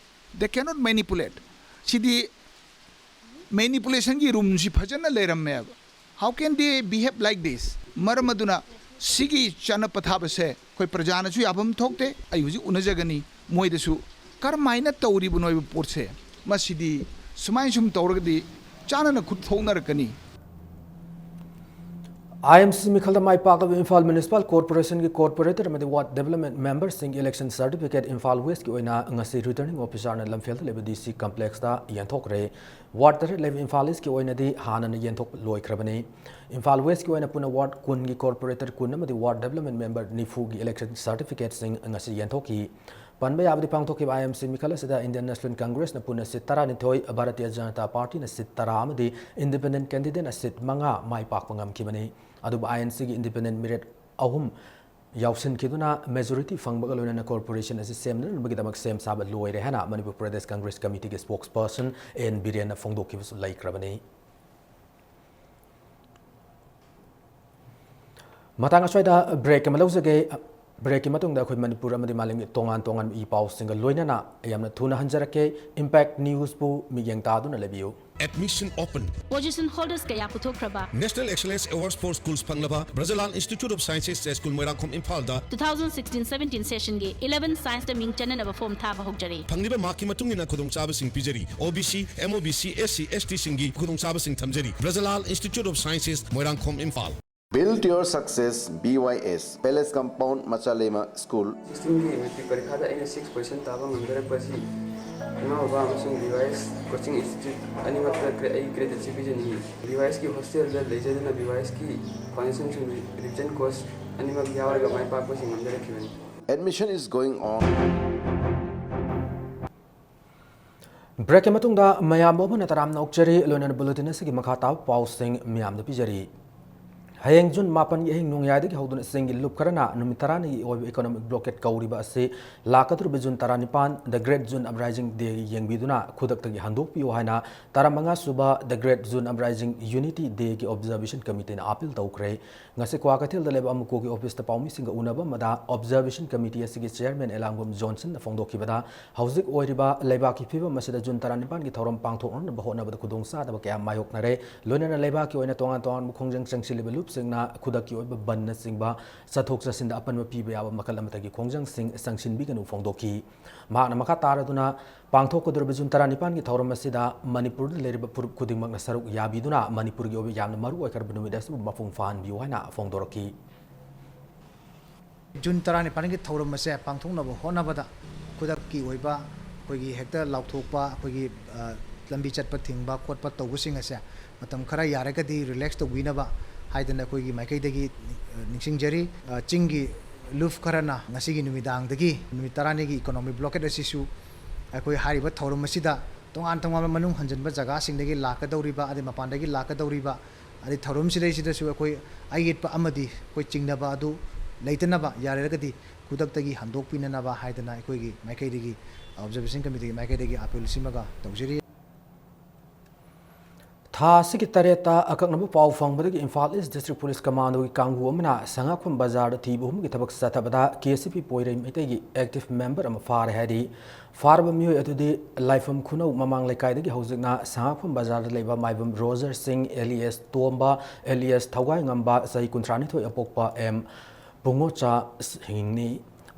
they cannot manipulate꯫ ꯁꯤꯗꯤ manipulationꯒꯤ roomꯁꯤ ꯐꯖꯅ ꯂꯩꯔꯝꯃꯦꯕ꯫ How can they behave like this? ꯃꯔꯝ ꯑꯗꯨꯅ ꯁꯤꯒꯤ ꯆꯠꯅ ꯄꯊꯥꯞ ꯑꯁꯦ ꯑꯩꯈꯣꯏ ꯄ꯭ꯔꯖꯥꯅꯁꯨ ꯌꯥꯐꯝ ꯊꯣꯛꯇꯦ꯫ ꯑꯩ ꯍꯧꯖꯤꯛ ꯎꯅꯖꯒꯅꯤ ꯃꯣꯏꯗꯁꯨ, ꯀꯔꯝꯍꯥꯏꯅ ꯇꯧꯔꯤꯕꯅꯣ ꯍꯥꯏꯕ ꯄꯣꯠꯁꯦ꯫ ꯃꯁꯤꯗꯤ ꯁꯨꯃꯥꯏꯅ ꯁꯨꯝ ꯇꯧꯔꯒꯗꯤ ꯆꯥꯟꯅꯅ ꯈꯨꯠ ꯊꯣꯛꯅꯔꯛꯀꯅꯤ꯫ I M C ꯃꯤꯈꯜꯗ ꯃꯥꯏ ꯄꯥꯛꯂꯕ ꯏꯝꯐꯥꯜ Municipal Corporationꯒꯤ corporator ꯑꯃꯗꯤ ward development memberꯁꯤꯡꯒꯤ election certificate Imphal Westꯀꯤ ꯑꯣꯏꯅ ꯉꯁꯤ Returning Officerꯅ ꯂꯝꯐꯦꯜꯗ ꯂꯩꯕ D C complexꯇ ꯌꯦꯟꯊꯣꯛꯈ꯭ꯔꯦ꯫ Ward ꯇꯔꯦꯠ ꯂꯩꯕ ꯏꯝꯐꯥꯜ Eastꯀꯤ ꯑꯣꯏꯅꯗꯤ ꯍꯥꯟꯅꯅ ꯌꯦꯟꯊꯣꯛꯄ ꯂꯣꯏꯈ꯭ꯔꯕꯅꯤ꯫ ꯏꯝꯐꯥꯜ Westꯀꯤ ꯑꯣꯏꯅ ꯄꯨꯟꯅ ward ꯀꯨꯟꯒꯤ corporator ꯀꯨꯟ ꯑꯃꯗꯤ ward development member ꯅꯤꯐꯨꯒꯤ election certificateꯁꯤꯡ ꯉꯁꯤ ꯌꯦꯟꯊꯣꯛꯈꯤ꯫ ꯄꯟꯕ ꯌꯥꯕꯗꯤ, ꯄꯥꯡꯊꯣꯛꯈꯤꯕ I M C ꯃꯤꯈꯜ ꯑꯁꯤꯗ Indian National Congressꯅ ꯄꯨꯟꯅ seat ꯇꯔꯥꯅꯤꯊꯣꯏ, Bharatiya Janata Partyꯅ seat ꯇꯔꯥ ꯑꯃꯗꯤ independent candidateꯅ seat ꯃꯉꯥ ꯃꯥꯏ ꯄꯥꯛꯄ ꯉꯝꯈꯤꯕꯅꯤ꯫ ꯑꯗꯨꯕꯨ I N Cꯒꯤ independent ꯃꯤꯔꯦꯞ ꯑꯍꯨꯝ ꯌꯥꯎꯁꯤꯟꯈꯤꯗꯨꯅ majority ꯐꯪꯕꯒ ꯂꯣꯏꯅꯅ corporation ꯑꯁꯤ ꯁꯦꯝꯅꯅꯕꯒꯤꯗꯃꯛ ꯁꯦꯝ ꯁꯥꯕ ꯂꯣꯏꯔꯦ ꯍꯥꯏꯅ Manipur Pradesh Congress Committeeꯒꯤ spokesperson N ꯕꯤꯔꯦꯟꯅ ꯐꯣꯡꯗꯣꯛꯈꯤꯕꯁꯨ ꯂꯩꯈ꯭ꯔꯕꯅꯤ꯫ ꯃꯇꯥꯡ ꯑꯁ꯭ꯋꯥꯏꯗ break ꯑꯃ ꯂꯧꯖꯒꯦ꯫ Breakꯀꯤ ꯃꯇꯨꯡꯗ ꯑꯩꯈꯣꯏ ꯃꯅꯤꯄꯨꯔ ꯑꯃꯗꯤ ꯃꯥꯂꯦꯝꯒꯤ ꯇꯣꯉꯥꯟ ꯇꯣꯉꯥꯟꯕ ꯏ ꯄꯥꯎꯁꯤꯡꯒ ꯂꯣꯏꯅꯅ ꯌꯥꯝꯅ ꯊꯨꯅ ꯍꯟꯖꯔꯛꯀꯦ꯫ Impact Newsꯄꯨ ꯃꯤꯠꯌꯦꯡ ꯇꯥꯗꯨꯅ ꯂꯩꯕꯤꯌꯨ꯫ Admission open. Position holdersꯀꯌꯥ ꯄꯨꯊꯣꯛꯈ꯭ꯔꯕ National Excellence Award for Schools ꯐꯪꯂꯕ Brajalalal Institute of Sciences, Tezkul, Moirangkhom, ꯏꯝꯐꯥꯜꯗ two thousand sixteen seventeen sessionꯒꯤ eleven Scienceꯇ ꯃꯤꯡ ꯆꯟꯅꯅꯕ form ꯊꯥꯕ ꯍꯧꯖꯔꯦ꯫ ꯐꯪꯂꯤꯕ markꯁꯤꯡ ꯃꯇꯨꯡ ꯏꯟꯅ ꯈꯨꯗꯣꯡꯆꯥꯕꯁꯤꯡ ꯄꯤꯖꯔꯤ꯫ O B C, M O B C, S C, S Tꯁꯤꯡꯒꯤ ꯈꯨꯗꯣꯡꯆꯥꯕꯁꯤꯡ ꯊꯝꯖꯔꯤ꯫ Brajalalal Institute of Sciences, Moirangkhom, Imphal. Build your success, B Y S, Palace Compound, Machalema School. ꯁꯤꯛꯁꯇꯤꯟꯒꯤ ꯃꯦꯇ꯭ꯔꯤꯛ ꯄꯔꯤꯈꯥꯗ ꯑꯩꯅ ꯁꯤꯛꯁ ꯄꯣꯖꯤꯁꯟ ꯇꯥꯕ ꯉꯝꯖꯔꯛꯄ ꯑꯁꯤ ꯏꯃꯥ ꯕꯕꯥ ꯑꯃꯁꯨꯡ B Y S coaching institute ꯑꯅꯤꯃꯛꯇ ꯑꯩ gratitude ꯄꯤꯖꯅꯤꯡꯏ꯫ B Y Sꯀꯤ hostelꯗ ꯂꯩꯖꯗꯨꯅ B Y Sꯀꯤ foundationꯁꯤꯡ revision course ꯑꯅꯤꯃꯛ ꯌꯥꯎꯔꯒ ꯃꯥꯏ ꯄꯥꯛꯄꯁꯤ ꯉꯝꯖꯔꯛꯈꯤꯕꯅꯤ꯫ Admission is going on. Breakꯀꯤ ꯃꯇꯨꯡꯗ ꯃꯌꯥꯝꯕꯨ ꯑꯃꯨꯛ ꯍꯟꯅ ꯇꯔꯥꯝꯅ ꯑꯣꯛꯆꯔꯤ꯫ ꯂꯣꯏꯅꯅ bulletin ꯑꯁꯤꯒꯤ ꯃꯈꯥ ꯇꯥꯕ ꯄꯥꯎꯁꯤꯡ ꯃꯌꯥꯝꯗ ꯄꯤꯖꯔꯤ꯫ ꯍꯌꯦꯡ ꯖꯨꯟ ꯃꯥꯄꯟꯒꯤ ꯑꯍꯤꯡ ꯅꯣꯡꯌꯥꯏꯗꯒꯤ ꯍꯧꯗꯨꯅ ꯆꯤꯡꯒꯤ ꯂꯨꯞ ꯈꯔꯅ ꯅꯨꯃꯤꯠ ꯇꯔꯥꯅꯤꯒꯤ ꯑꯣꯏꯕ economic blockade ꯀꯧꯔꯤꯕ ꯑꯁꯤ ꯂꯥꯛꯀꯗꯧꯔꯤꯕ ꯖꯨꯟ ꯇꯔꯥꯅꯤꯄꯥꯟ, the Great June Uprising Day ꯌꯦꯡꯕꯤꯗꯨꯅ ꯈꯨꯗꯛꯇꯒꯤ ꯍꯟꯗꯣꯛꯄꯤꯌꯨ ꯍꯥꯏꯅ ꯇꯔꯥꯃꯉꯥ ꯁꯨꯕ The Great June Uprising Unity Dayꯒꯤ Observation Committeeꯅ appeal ꯇꯧꯈ꯭ꯔꯦ꯫ ꯉꯁꯤ ꯀ꯭ꯋꯥꯀꯩꯊꯦꯜꯗ ꯂꯩꯕ ꯑꯃꯨꯀꯣꯒꯤ officeꯇ ꯄꯥꯎꯃꯤꯁꯤꯡꯒ ꯎꯅꯕ ꯑꯃꯗ Observation Committee ꯑꯁꯤꯒꯤ chairman ꯑꯦꯂꯥꯡꯕꯝ ꯖꯣꯟꯁꯟꯅ ꯐꯣꯡꯗꯣꯛꯈꯤꯕꯗ, ꯍꯧꯖꯤꯛ ꯑꯣꯏꯔꯤꯕ ꯂꯩꯕꯥꯛꯀꯤ ꯐꯤꯕꯝ ꯑꯁꯤꯗ ꯖꯨꯟ ꯇꯔꯥꯅꯤꯄꯥꯟꯒꯤ ꯊꯧꯔꯝ ꯄꯥꯡꯊꯣꯛꯅꯅꯕ ꯍꯣꯠꯅꯕꯗ ꯈꯨꯗꯣꯡꯆꯥꯗꯕ ꯀꯌꯥ ꯃꯥꯌꯣꯛꯅꯔꯦ꯫ ꯂꯣꯏꯅꯅ ꯂꯩꯕꯥꯛꯀꯤ ꯑꯣꯏꯅ ꯇꯣꯉꯥꯟ ꯇꯣꯉꯥꯟꯕ ꯈꯣꯡꯖꯪ ꯆꯪꯁꯤꯜꯂꯤꯕ ꯂꯨꯞꯁꯤꯡꯅ ꯈꯨꯗꯛꯀꯤ ꯑꯣꯏꯕ ꯕꯟꯅꯆꯤꯡꯕ ꯆꯠꯊꯣꯛ ꯆꯠꯁꯤꯟꯗ ꯑꯄꯟꯕ ꯄꯤꯕ ꯌꯥꯕ ꯃꯈꯜ ꯑꯃꯠꯇꯒꯤ ꯈꯣꯡꯖꯪꯁꯤꯡ ꯆꯪꯁꯤꯟꯕꯤꯒꯅꯨ ꯐꯣꯡꯗꯣꯛꯈꯤ꯫ ꯃꯍꯥꯛꯅ ꯃꯈꯥ ꯇꯥꯔꯗꯨꯅ, ꯄꯥꯡꯊꯣꯛꯀꯗꯧꯔꯤꯕ ꯖꯨꯟ ꯇꯔꯥꯅꯤꯄꯥꯟꯒꯤ ꯊꯧꯔꯝ ꯑꯁꯤꯗ ꯃꯅꯤꯄꯨꯔꯗ ꯂꯩꯔꯤꯕ ꯐꯨꯔꯨꯞ ꯈꯨꯗꯤꯡꯃꯛꯅ ꯁꯔꯨꯛ ꯌꯥꯕꯤꯗꯨꯅ ꯃꯅꯤꯄꯨꯔꯒꯤ ꯑꯣꯏꯕ ꯌꯥꯝꯅ ꯃꯔꯨ ꯑꯣꯏꯈ꯭ꯔꯕ ꯅꯨꯃꯤꯠ ꯑꯁꯤꯕꯨ ꯃꯄꯨꯡ ꯐꯥꯍꯟꯕꯤꯌꯨ ꯍꯥꯏꯅ ꯐꯣꯡꯗꯣꯔꯛꯈꯤ꯫ ꯖꯨꯟ ꯇꯔꯥꯅꯤꯄꯥꯟꯒꯤ ꯊꯧꯔꯝ ꯑꯁꯦ ꯄꯥꯡꯊꯣꯛꯅꯕ ꯍꯣꯠꯅꯕꯗ ꯈꯨꯗꯛꯀꯤ ꯑꯣꯏꯕ ꯑꯩꯈꯣꯏꯒꯤ ꯍꯦꯛꯇ ꯂꯥꯎꯊꯣꯛꯄ, ꯑꯩꯈꯣꯏꯒꯤ, ꯑ, ꯂꯝꯕꯤ ꯆꯠꯄ ꯊꯤꯡꯕ ꯈꯣꯠꯄ ꯇꯧꯕꯁꯤꯡ ꯑꯁꯦ ꯃꯇꯝ ꯈꯔ ꯌꯥꯔꯒꯗꯤ relax ꯇꯧꯕꯤꯅꯕ ꯍꯥꯏꯗꯅ ꯑꯩꯈꯣꯏꯒꯤ ꯃꯥꯏꯀꯩꯗꯒꯤ, ꯑ, ꯅꯤꯡꯁꯤꯡꯖꯔꯤ꯫ ꯑ, ꯆꯤꯡꯒꯤ ꯂꯨꯞ ꯈꯔꯅ ꯉꯁꯤꯒꯤ ꯅꯨꯃꯤꯗꯥꯡꯗꯒꯤ ꯅꯨꯃꯤꯠ ꯇꯔꯥꯅꯤꯒꯤ economic blockade ꯑꯁꯤꯁꯨ ꯑꯩꯈꯣꯏ ꯍꯥꯏꯔꯤꯕ ꯊꯧꯔꯝ ꯑꯁꯤꯗ ꯇꯣꯉꯥꯟ ꯇꯣꯉꯥꯟꯕ ꯃꯅꯨꯡ ꯍꯟꯖꯤꯟꯕ ꯖꯒꯥꯁꯤꯡꯗꯒꯤ ꯂꯥꯛꯀꯗꯧꯔꯤꯕ, ꯑꯗꯩ ꯃꯄꯥꯟꯗꯒꯤ ꯂꯥꯛꯀꯗꯧꯔꯤꯕ, ꯑꯗꯩ ꯊꯧꯔꯝꯁꯤꯗꯩꯁꯤꯗꯁꯨ ꯑꯩꯈꯣꯏ ꯑꯌꯦꯠꯄ ꯑꯃꯗꯤ ꯑꯩꯈꯣꯏ ꯆꯤꯡꯅꯕ ꯑꯗꯨ ꯂꯩꯇꯅꯕ, ꯌꯥꯔꯒꯗꯤ ꯈꯨꯗꯛꯇꯒꯤ ꯍꯟꯗꯣꯛꯄꯤꯅꯅꯕ ꯍꯥꯏꯗꯅ ꯑꯩꯈꯣꯏꯒꯤ ꯃꯥꯏꯀꯩꯗꯒꯤ, Observation Committeeꯒꯤ ꯃꯥꯏꯀꯩꯗꯒꯤ appeal ꯁꯤꯃꯒ ꯇꯧꯖꯔꯤ꯫ ꯊꯥ ꯑꯁꯤꯒꯤ ꯇꯔꯦꯠꯇ ꯑꯀꯛꯅꯕ ꯄꯥꯎ ꯐꯪꯕꯗꯒꯤ Imphal East District Police Commandoꯒꯤ ꯀꯥꯡꯕꯨ ꯑꯃꯅ ꯁꯉꯥꯛꯐꯝ ꯕꯖꯥꯔꯗ ꯊꯤꯕ ꯍꯨꯝꯕꯒꯤ ꯊꯕꯛ ꯆꯠꯊꯕꯗ KCP ꯄꯣꯏꯔꯩ ꯃꯩꯇꯩꯒꯤ active member ꯑꯃ ꯐꯥꯔꯦ ꯍꯥꯏꯔꯤ꯫ ꯐꯥꯔꯕ ꯃꯤꯑꯣꯏ ꯑꯗꯨꯗꯤ ꯂꯥꯏꯐꯝ ꯈꯨꯅꯧ ꯃꯃꯥꯡ ꯂꯩꯀꯥꯏꯗꯒꯤ ꯍꯧꯖꯤꯛꯅ ꯁꯉꯥꯛꯐꯝ ꯕꯖꯥꯔꯗ ꯂꯩꯕ ꯃꯥꯏꯕꯝ ꯔꯣꯖꯔ ꯁꯤꯡ alias ꯇꯣꯝꯕ alias ꯊꯧꯒꯥꯏꯉꯝꯕ ꯆꯍꯤ ꯀꯨꯟꯊ꯭ꯔꯥꯅꯤꯊꯣꯏ ꯑꯄꯣꯛꯄ ꯑꯦꯝ ꯄꯨꯡꯉꯣꯆꯥ ꯁꯤꯡꯅꯤ꯫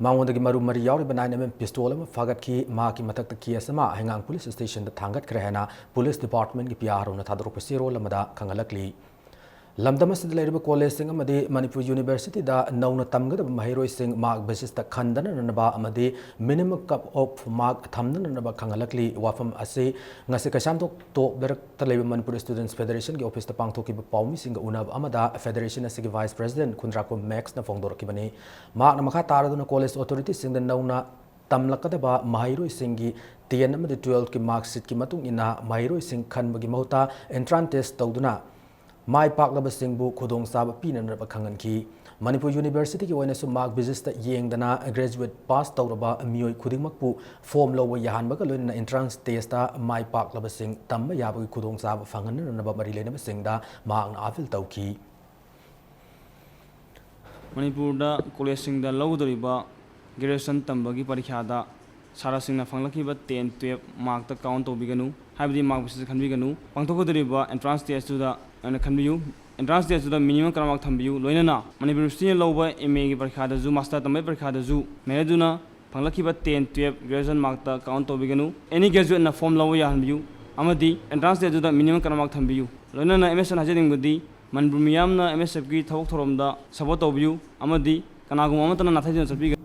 ꯃꯉꯣꯟꯗꯒꯤ ꯃꯔꯨ ꯃꯔꯤ ꯌꯥꯎꯔꯤꯕ nine mm pistol ꯑꯃ ꯐꯥꯒꯠꯈꯤ꯫ ꯃꯍꯥꯛꯀꯤ ꯃꯊꯛꯇ case ꯑꯃ ꯍꯩꯉꯥꯡ police stationꯗ ꯊꯥꯡꯒꯠꯈ꯭ꯔꯦ ꯍꯥꯏꯅ police departmentꯀꯤ PR ꯅ ꯊꯥꯗꯣꯔꯛꯄ ꯆꯦꯔꯣꯜ ꯑꯃꯗ ꯈꯪꯍꯜꯂꯛꯂꯤ꯫ ꯂꯝꯗꯝ ꯑꯁꯤꯗ ꯂꯩꯔꯤꯕ ꯀꯣꯂꯦꯖꯁꯤꯡ ꯑꯃꯗꯤ ꯃꯅꯤꯄꯨꯔ ꯌꯨꯅꯤꯚꯔꯁꯤꯇꯤꯗ ꯅꯧꯅ ꯇꯝꯒꯗꯕ ꯃꯍꯩꯔꯣꯏꯁꯤꯡ ꯃꯥꯔꯛ ꯕꯦꯁꯤꯁꯇ ꯈꯟꯗꯅꯅꯕ ꯑꯃꯗꯤ ꯃꯤꯅꯤꯃꯝ ꯀꯠ ꯑꯣꯐ ꯃꯥꯔꯛ ꯊꯝꯗꯅꯅꯕ ꯈꯪꯍꯜꯂꯛꯂꯤ꯫ ꯋꯥꯐꯝ ꯑꯁꯤ ꯉꯁꯤ ꯀꯩꯁꯥꯝꯊꯣꯡ ꯇꯣꯞ ꯕꯦꯔꯛꯇ ꯂꯩꯕ ꯃꯅꯤꯄꯨꯔ ꯁ꯭ꯇꯨꯗꯦꯟꯠꯁ ꯐꯦꯗꯔꯦꯁꯟꯒꯤ ꯑꯣꯐꯤꯁꯇ ꯄꯥꯡꯊꯣꯛꯈꯤꯕ ꯄꯥꯎꯃꯤꯁꯤꯡꯒ ꯎꯅꯕ ꯑꯃꯗ ꯐꯦꯗꯔꯦꯁꯟ ꯑꯁꯤꯒꯤ ꯚꯥꯏꯁ ꯄ꯭ꯔꯦꯁꯤꯗꯦꯟꯠ ꯈꯨꯟꯗ꯭ꯔꯥꯛꯄꯝ ꯃꯦꯛꯁꯅ ꯐꯣꯡꯗꯣꯔꯛꯈꯤꯕꯅꯤ꯫ ꯃꯍꯥꯛꯅ ꯃꯈꯥ ꯇꯥꯔꯗꯨꯅ ꯀꯣꯂꯦꯖ ꯑꯣꯊꯣꯔꯤꯇꯤꯁꯤꯡꯗ ꯅꯧꯅ ꯇꯝꯂꯛꯀꯗꯕ ꯃꯍꯩꯔꯣꯏꯁꯤꯡꯒꯤ ꯇꯦꯟ ꯑꯃꯗꯤ ꯇꯨꯋꯦꯜꯐꯀꯤ ꯃꯥꯔꯛꯁꯤꯠꯀꯤ ꯃꯇꯨꯡ ꯏꯟꯅ ꯃꯍꯩꯔꯣꯏꯁꯤꯡ ꯈꯟꯕꯒꯤ ꯃꯍꯨꯠꯇ ꯑꯦꯟꯇ꯭ꯔꯥꯟꯁ ꯇꯦꯁ ꯇꯧꯗꯨꯅ ꯃꯥꯏ ꯄꯥꯛꯂꯕꯁꯤꯡꯕꯨ ꯈꯨꯗꯣꯡꯆꯥꯕ ꯄꯤꯅꯅꯕ ꯈꯪꯍꯟꯈꯤ꯫ ꯃꯅꯤꯄꯨꯔ ꯌꯨꯅꯤꯚꯔꯁꯤꯇꯤꯒꯤ ꯑꯣꯏꯅꯁꯨ ꯃꯥꯔꯛ ꯕꯦꯁꯤꯁꯇ ꯌꯦꯡꯗꯅ ꯒ꯭ꯔꯦꯖꯨꯋꯦꯠ ꯄꯥꯁ ꯇꯧꯔꯕ ꯃꯤꯑꯣꯏ ꯈꯨꯗꯤꯡꯃꯛꯄꯨ ꯐꯣꯔꯝ ꯂꯧꯕ ꯌꯥꯍꯟꯕꯒ ꯂꯣꯏꯅꯅ ꯑꯦꯟꯇ꯭ꯔꯥꯟꯁ ꯇꯦꯁꯇ ꯃꯥꯏ ꯄꯥꯛꯂꯕꯁꯤꯡ ꯇꯝꯕ ꯌꯥꯕꯒꯤ ꯈꯨꯗꯣꯡꯆꯥꯕ ꯐꯪꯍꯟꯅꯅꯕ ꯃꯔꯤ ꯂꯩꯅꯕꯁꯤꯡꯗ ꯃꯍꯥꯛꯅ ꯑꯥꯄꯤꯜ ꯇꯧꯈꯤ꯫ ꯃꯅꯤꯄꯨꯔꯗ ꯀꯣꯂꯦꯖꯁꯤꯡꯗ ꯂꯧꯒꯗꯧꯔꯤꯕ ꯒ꯭ꯔꯦꯖꯨꯑꯦꯁꯟ ꯇꯝꯕꯒꯤ ꯄꯔꯤꯈ꯭ꯌꯥꯗ ꯁꯥꯇ꯭ꯔꯁꯤꯡꯅ ꯐꯪꯂꯛꯈꯤꯕ ꯇꯦꯟ ꯇꯨꯌꯦꯜꯐ ꯃꯥꯔꯛꯇ ꯀꯥꯎꯟ ꯇꯧꯕꯤꯒꯅꯨ, ꯍꯥꯏꯕꯗꯤ ꯃꯥꯔꯛ ꯕꯦꯁꯤꯁꯇ ꯈꯟꯕꯤꯒꯅꯨ꯫ ꯄꯥꯡꯊꯣꯛꯀꯗꯧꯔꯤꯕ ꯑꯦꯟꯇ꯭ꯔꯥꯟꯁ ꯇꯦꯁꯇꯨꯗ ꯑꯣꯏꯅ ꯈꯟꯕꯤꯌꯨ꯫ ꯑꯦꯟꯇ꯭ꯔꯥꯟꯁ ꯇꯦꯁꯇꯨꯗ ꯃꯤꯅꯤꯃꯝ ꯀꯠ ꯑꯣꯐ ꯃꯥꯔꯛ ꯊꯝꯕꯤꯌꯨ꯫ ꯂꯣꯏꯅꯅ ꯃꯅꯤꯄꯨꯔ ꯌꯨꯅꯤꯚꯔꯁꯤꯇꯤꯅ ꯂꯧꯕ ꯑꯦꯝ ꯑꯦꯒꯤ ꯄꯔꯤꯈ꯭ꯌꯥꯗꯁꯨ, ꯃꯥꯁꯇꯔ ꯇꯝꯕꯒꯤ ꯄꯔꯤꯈ꯭ꯌꯥꯗꯁꯨ ꯃꯦꯔꯤꯠꯇꯨꯅ ꯐꯪꯂꯛꯈꯤꯕ ꯇꯦꯟ ꯇꯨꯌꯦꯜꯐ ꯒ꯭ꯔꯦꯖꯨꯑꯦꯁꯟ ꯃꯥꯔꯛꯇ ꯀꯥꯎꯟ ꯇꯧꯕꯤꯒꯅꯨ꯫ ꯑꯦꯅꯤ ꯒ꯭ꯔꯦꯖꯨꯑꯦꯠꯅ ꯐꯣꯔꯝ ꯂꯧꯕ ꯌꯥꯍꯟꯕꯤꯌꯨ ꯑꯃꯗꯤ ꯑꯦꯟꯇ꯭ꯔꯥꯟꯁ ꯇꯦꯁꯇꯨꯗ ꯃꯤꯅꯤꯃꯝ ꯀꯠ ꯑꯣꯐ ꯃꯥꯔꯛ ꯊꯝꯕꯤꯌꯨ꯫ ꯂꯣꯏꯅꯅ ꯑꯦꯝ ꯑꯦꯁ ꯑꯦꯟ ꯍꯥꯏꯖꯅꯤꯡꯕꯗꯤ ꯃꯅꯤꯄꯨꯔ ꯃꯤꯌꯥꯝꯅ ꯑꯦꯝ ꯑꯦꯁ ꯑꯦꯐꯀꯤ ꯊꯕꯛ ꯊꯧꯔꯝꯗ ꯁꯄꯣꯔꯠ ꯇꯧꯕꯤꯌꯨ ꯑꯃꯗꯤ ꯀꯅꯥꯒꯨꯝꯕ ꯑꯃꯠꯇꯅ ꯅꯥꯊꯩꯗꯨꯅ ꯆꯠꯄꯤꯒꯅꯨ꯫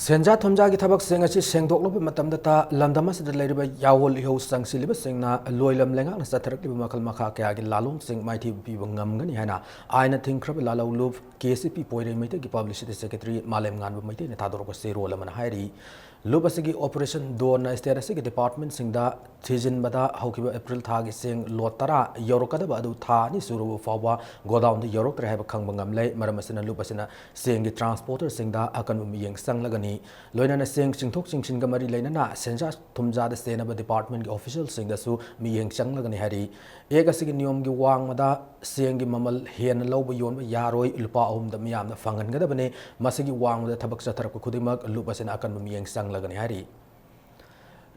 ꯁꯦꯟꯖꯥ ꯊꯨꯝꯖꯥꯒꯤ ꯊꯕꯛꯁꯤꯡ ꯑꯁꯤ ꯁꯦꯡꯗꯣꯛꯂꯕ ꯃꯇꯝꯗ ꯂꯝꯗꯝ ꯑꯁꯤꯗ ꯂꯩꯔꯤꯕ ꯌꯥꯑꯣꯜ ꯏꯍꯧ ꯆꯪꯁꯤꯜꯂꯤꯕꯁꯤꯡꯅ ꯂꯣꯏꯂꯝ ꯂꯩꯉꯥꯛꯅ ꯆꯠꯊꯔꯛꯂꯤꯕ ꯃꯈꯜ ꯃꯈꯥ ꯀꯌꯥꯒꯤ ꯂꯥꯂꯣꯡꯁꯤꯡ ꯃꯥꯏꯊꯤꯕ ꯄꯤꯕ ꯉꯝꯒꯅꯤ ꯍꯥꯏꯅ ꯑꯥꯏꯟꯅ ꯊꯤꯡꯈ꯭ꯔꯕ ꯂꯥꯂꯧ ꯂꯨꯞ ꯀꯦ ꯁꯤ ꯄꯤ ꯄꯣꯏꯔꯩ ꯃꯩꯇꯩꯒꯤ ꯄꯕ꯭ꯂꯤꯁꯤꯇꯤ ꯁꯦꯀ꯭ꯔꯦꯇꯔꯤ ꯃꯥꯂꯦꯝꯉꯥꯟꯕ ꯃꯩꯇꯩꯅ ꯊꯥꯗꯣꯔꯛꯄ ꯆꯦꯔꯣꯜ ꯑꯃꯅ ꯍꯥꯏꯔꯤ꯫ ꯂꯨꯞ ꯑꯁꯤꯒꯤ ꯑꯣꯄꯔꯦꯁꯟ ꯗꯣꯟꯅ ꯁ꯭ꯇꯦꯠ ꯑꯁꯤꯒꯤ ꯗꯤꯄꯥꯔꯠꯃꯦꯟꯠꯁꯤꯡꯗ ꯊꯤꯖꯤꯟꯕꯗ ꯍꯧꯈꯤꯕ ꯑꯦꯄ꯭ꯔꯤꯜ ꯊꯥꯒꯤ ꯆꯦꯡ ꯂꯣꯠ ꯇꯔꯥ ꯌꯧꯔꯛꯀꯗꯕ ꯑꯗꯨ ꯊꯥ ꯑꯅꯤ ꯁꯨꯔꯕ ꯐꯥꯎꯕ ꯒꯣꯗꯥꯎꯟꯗ ꯌꯧꯔꯛꯇ꯭ꯔꯦ ꯍꯥꯏꯕ ꯈꯪꯕ ꯉꯝꯂꯦ꯫ ꯃꯔꯝ ꯑꯁꯤꯅ ꯂꯨꯞ ꯑꯁꯤꯅ ꯆꯦꯡꯒꯤ ꯇ꯭ꯔꯥꯟꯁꯄꯣꯔꯇꯔꯁꯤꯡꯗ ꯑꯀꯟꯕ ꯃꯤꯠꯌꯦꯡ ꯆꯪꯂꯒꯅꯤ꯫ ꯂꯣꯏꯅꯅ ꯆꯦꯡ ꯆꯤꯡꯊꯣꯛ ꯆꯤꯡꯁꯤꯟꯒ ꯃꯔꯤ ꯂꯩꯅꯅ ꯁꯦꯟꯖꯥ ꯊꯨꯝꯖꯥꯗ ꯆꯦꯟꯅꯕ ꯗꯤꯄꯥꯔꯠꯃꯦꯟꯠꯀꯤ ꯑꯣꯐꯤꯁꯤꯌꯦꯜꯁꯤꯡꯗꯁꯨ ꯃꯤꯠꯌꯦꯡ ꯆꯪꯂꯒꯅꯤ ꯍꯥꯏꯔꯤ꯫ ꯑꯦꯛ ꯑꯁꯤꯒꯤ ꯅꯤꯌꯣꯝꯒꯤ ꯋꯥꯡꯃꯗ ꯆꯦꯡꯒꯤ ꯃꯃꯜ ꯍꯦꯟꯅ ꯂꯧꯕ ꯌꯣꯟꯕ ꯌꯥꯔꯣꯏ, ꯂꯨꯄꯥ ꯑꯍꯨꯝꯗ ꯃꯤꯌꯥꯝꯗ ꯐꯪꯍꯟꯒꯗꯕꯅꯤ꯫ ꯃꯁꯤꯒꯤ ꯋꯥꯡꯃꯗ ꯊꯕꯛ ꯆꯠꯊꯔꯛꯄ ꯈꯨꯗꯤꯡꯃꯛ ꯂꯨꯞ ꯑꯁꯤꯅ ꯑꯀꯟꯕ ꯃꯤꯠꯌꯦꯡ ꯆꯪꯂꯒꯅꯤ ꯍꯥꯏꯔꯤ꯫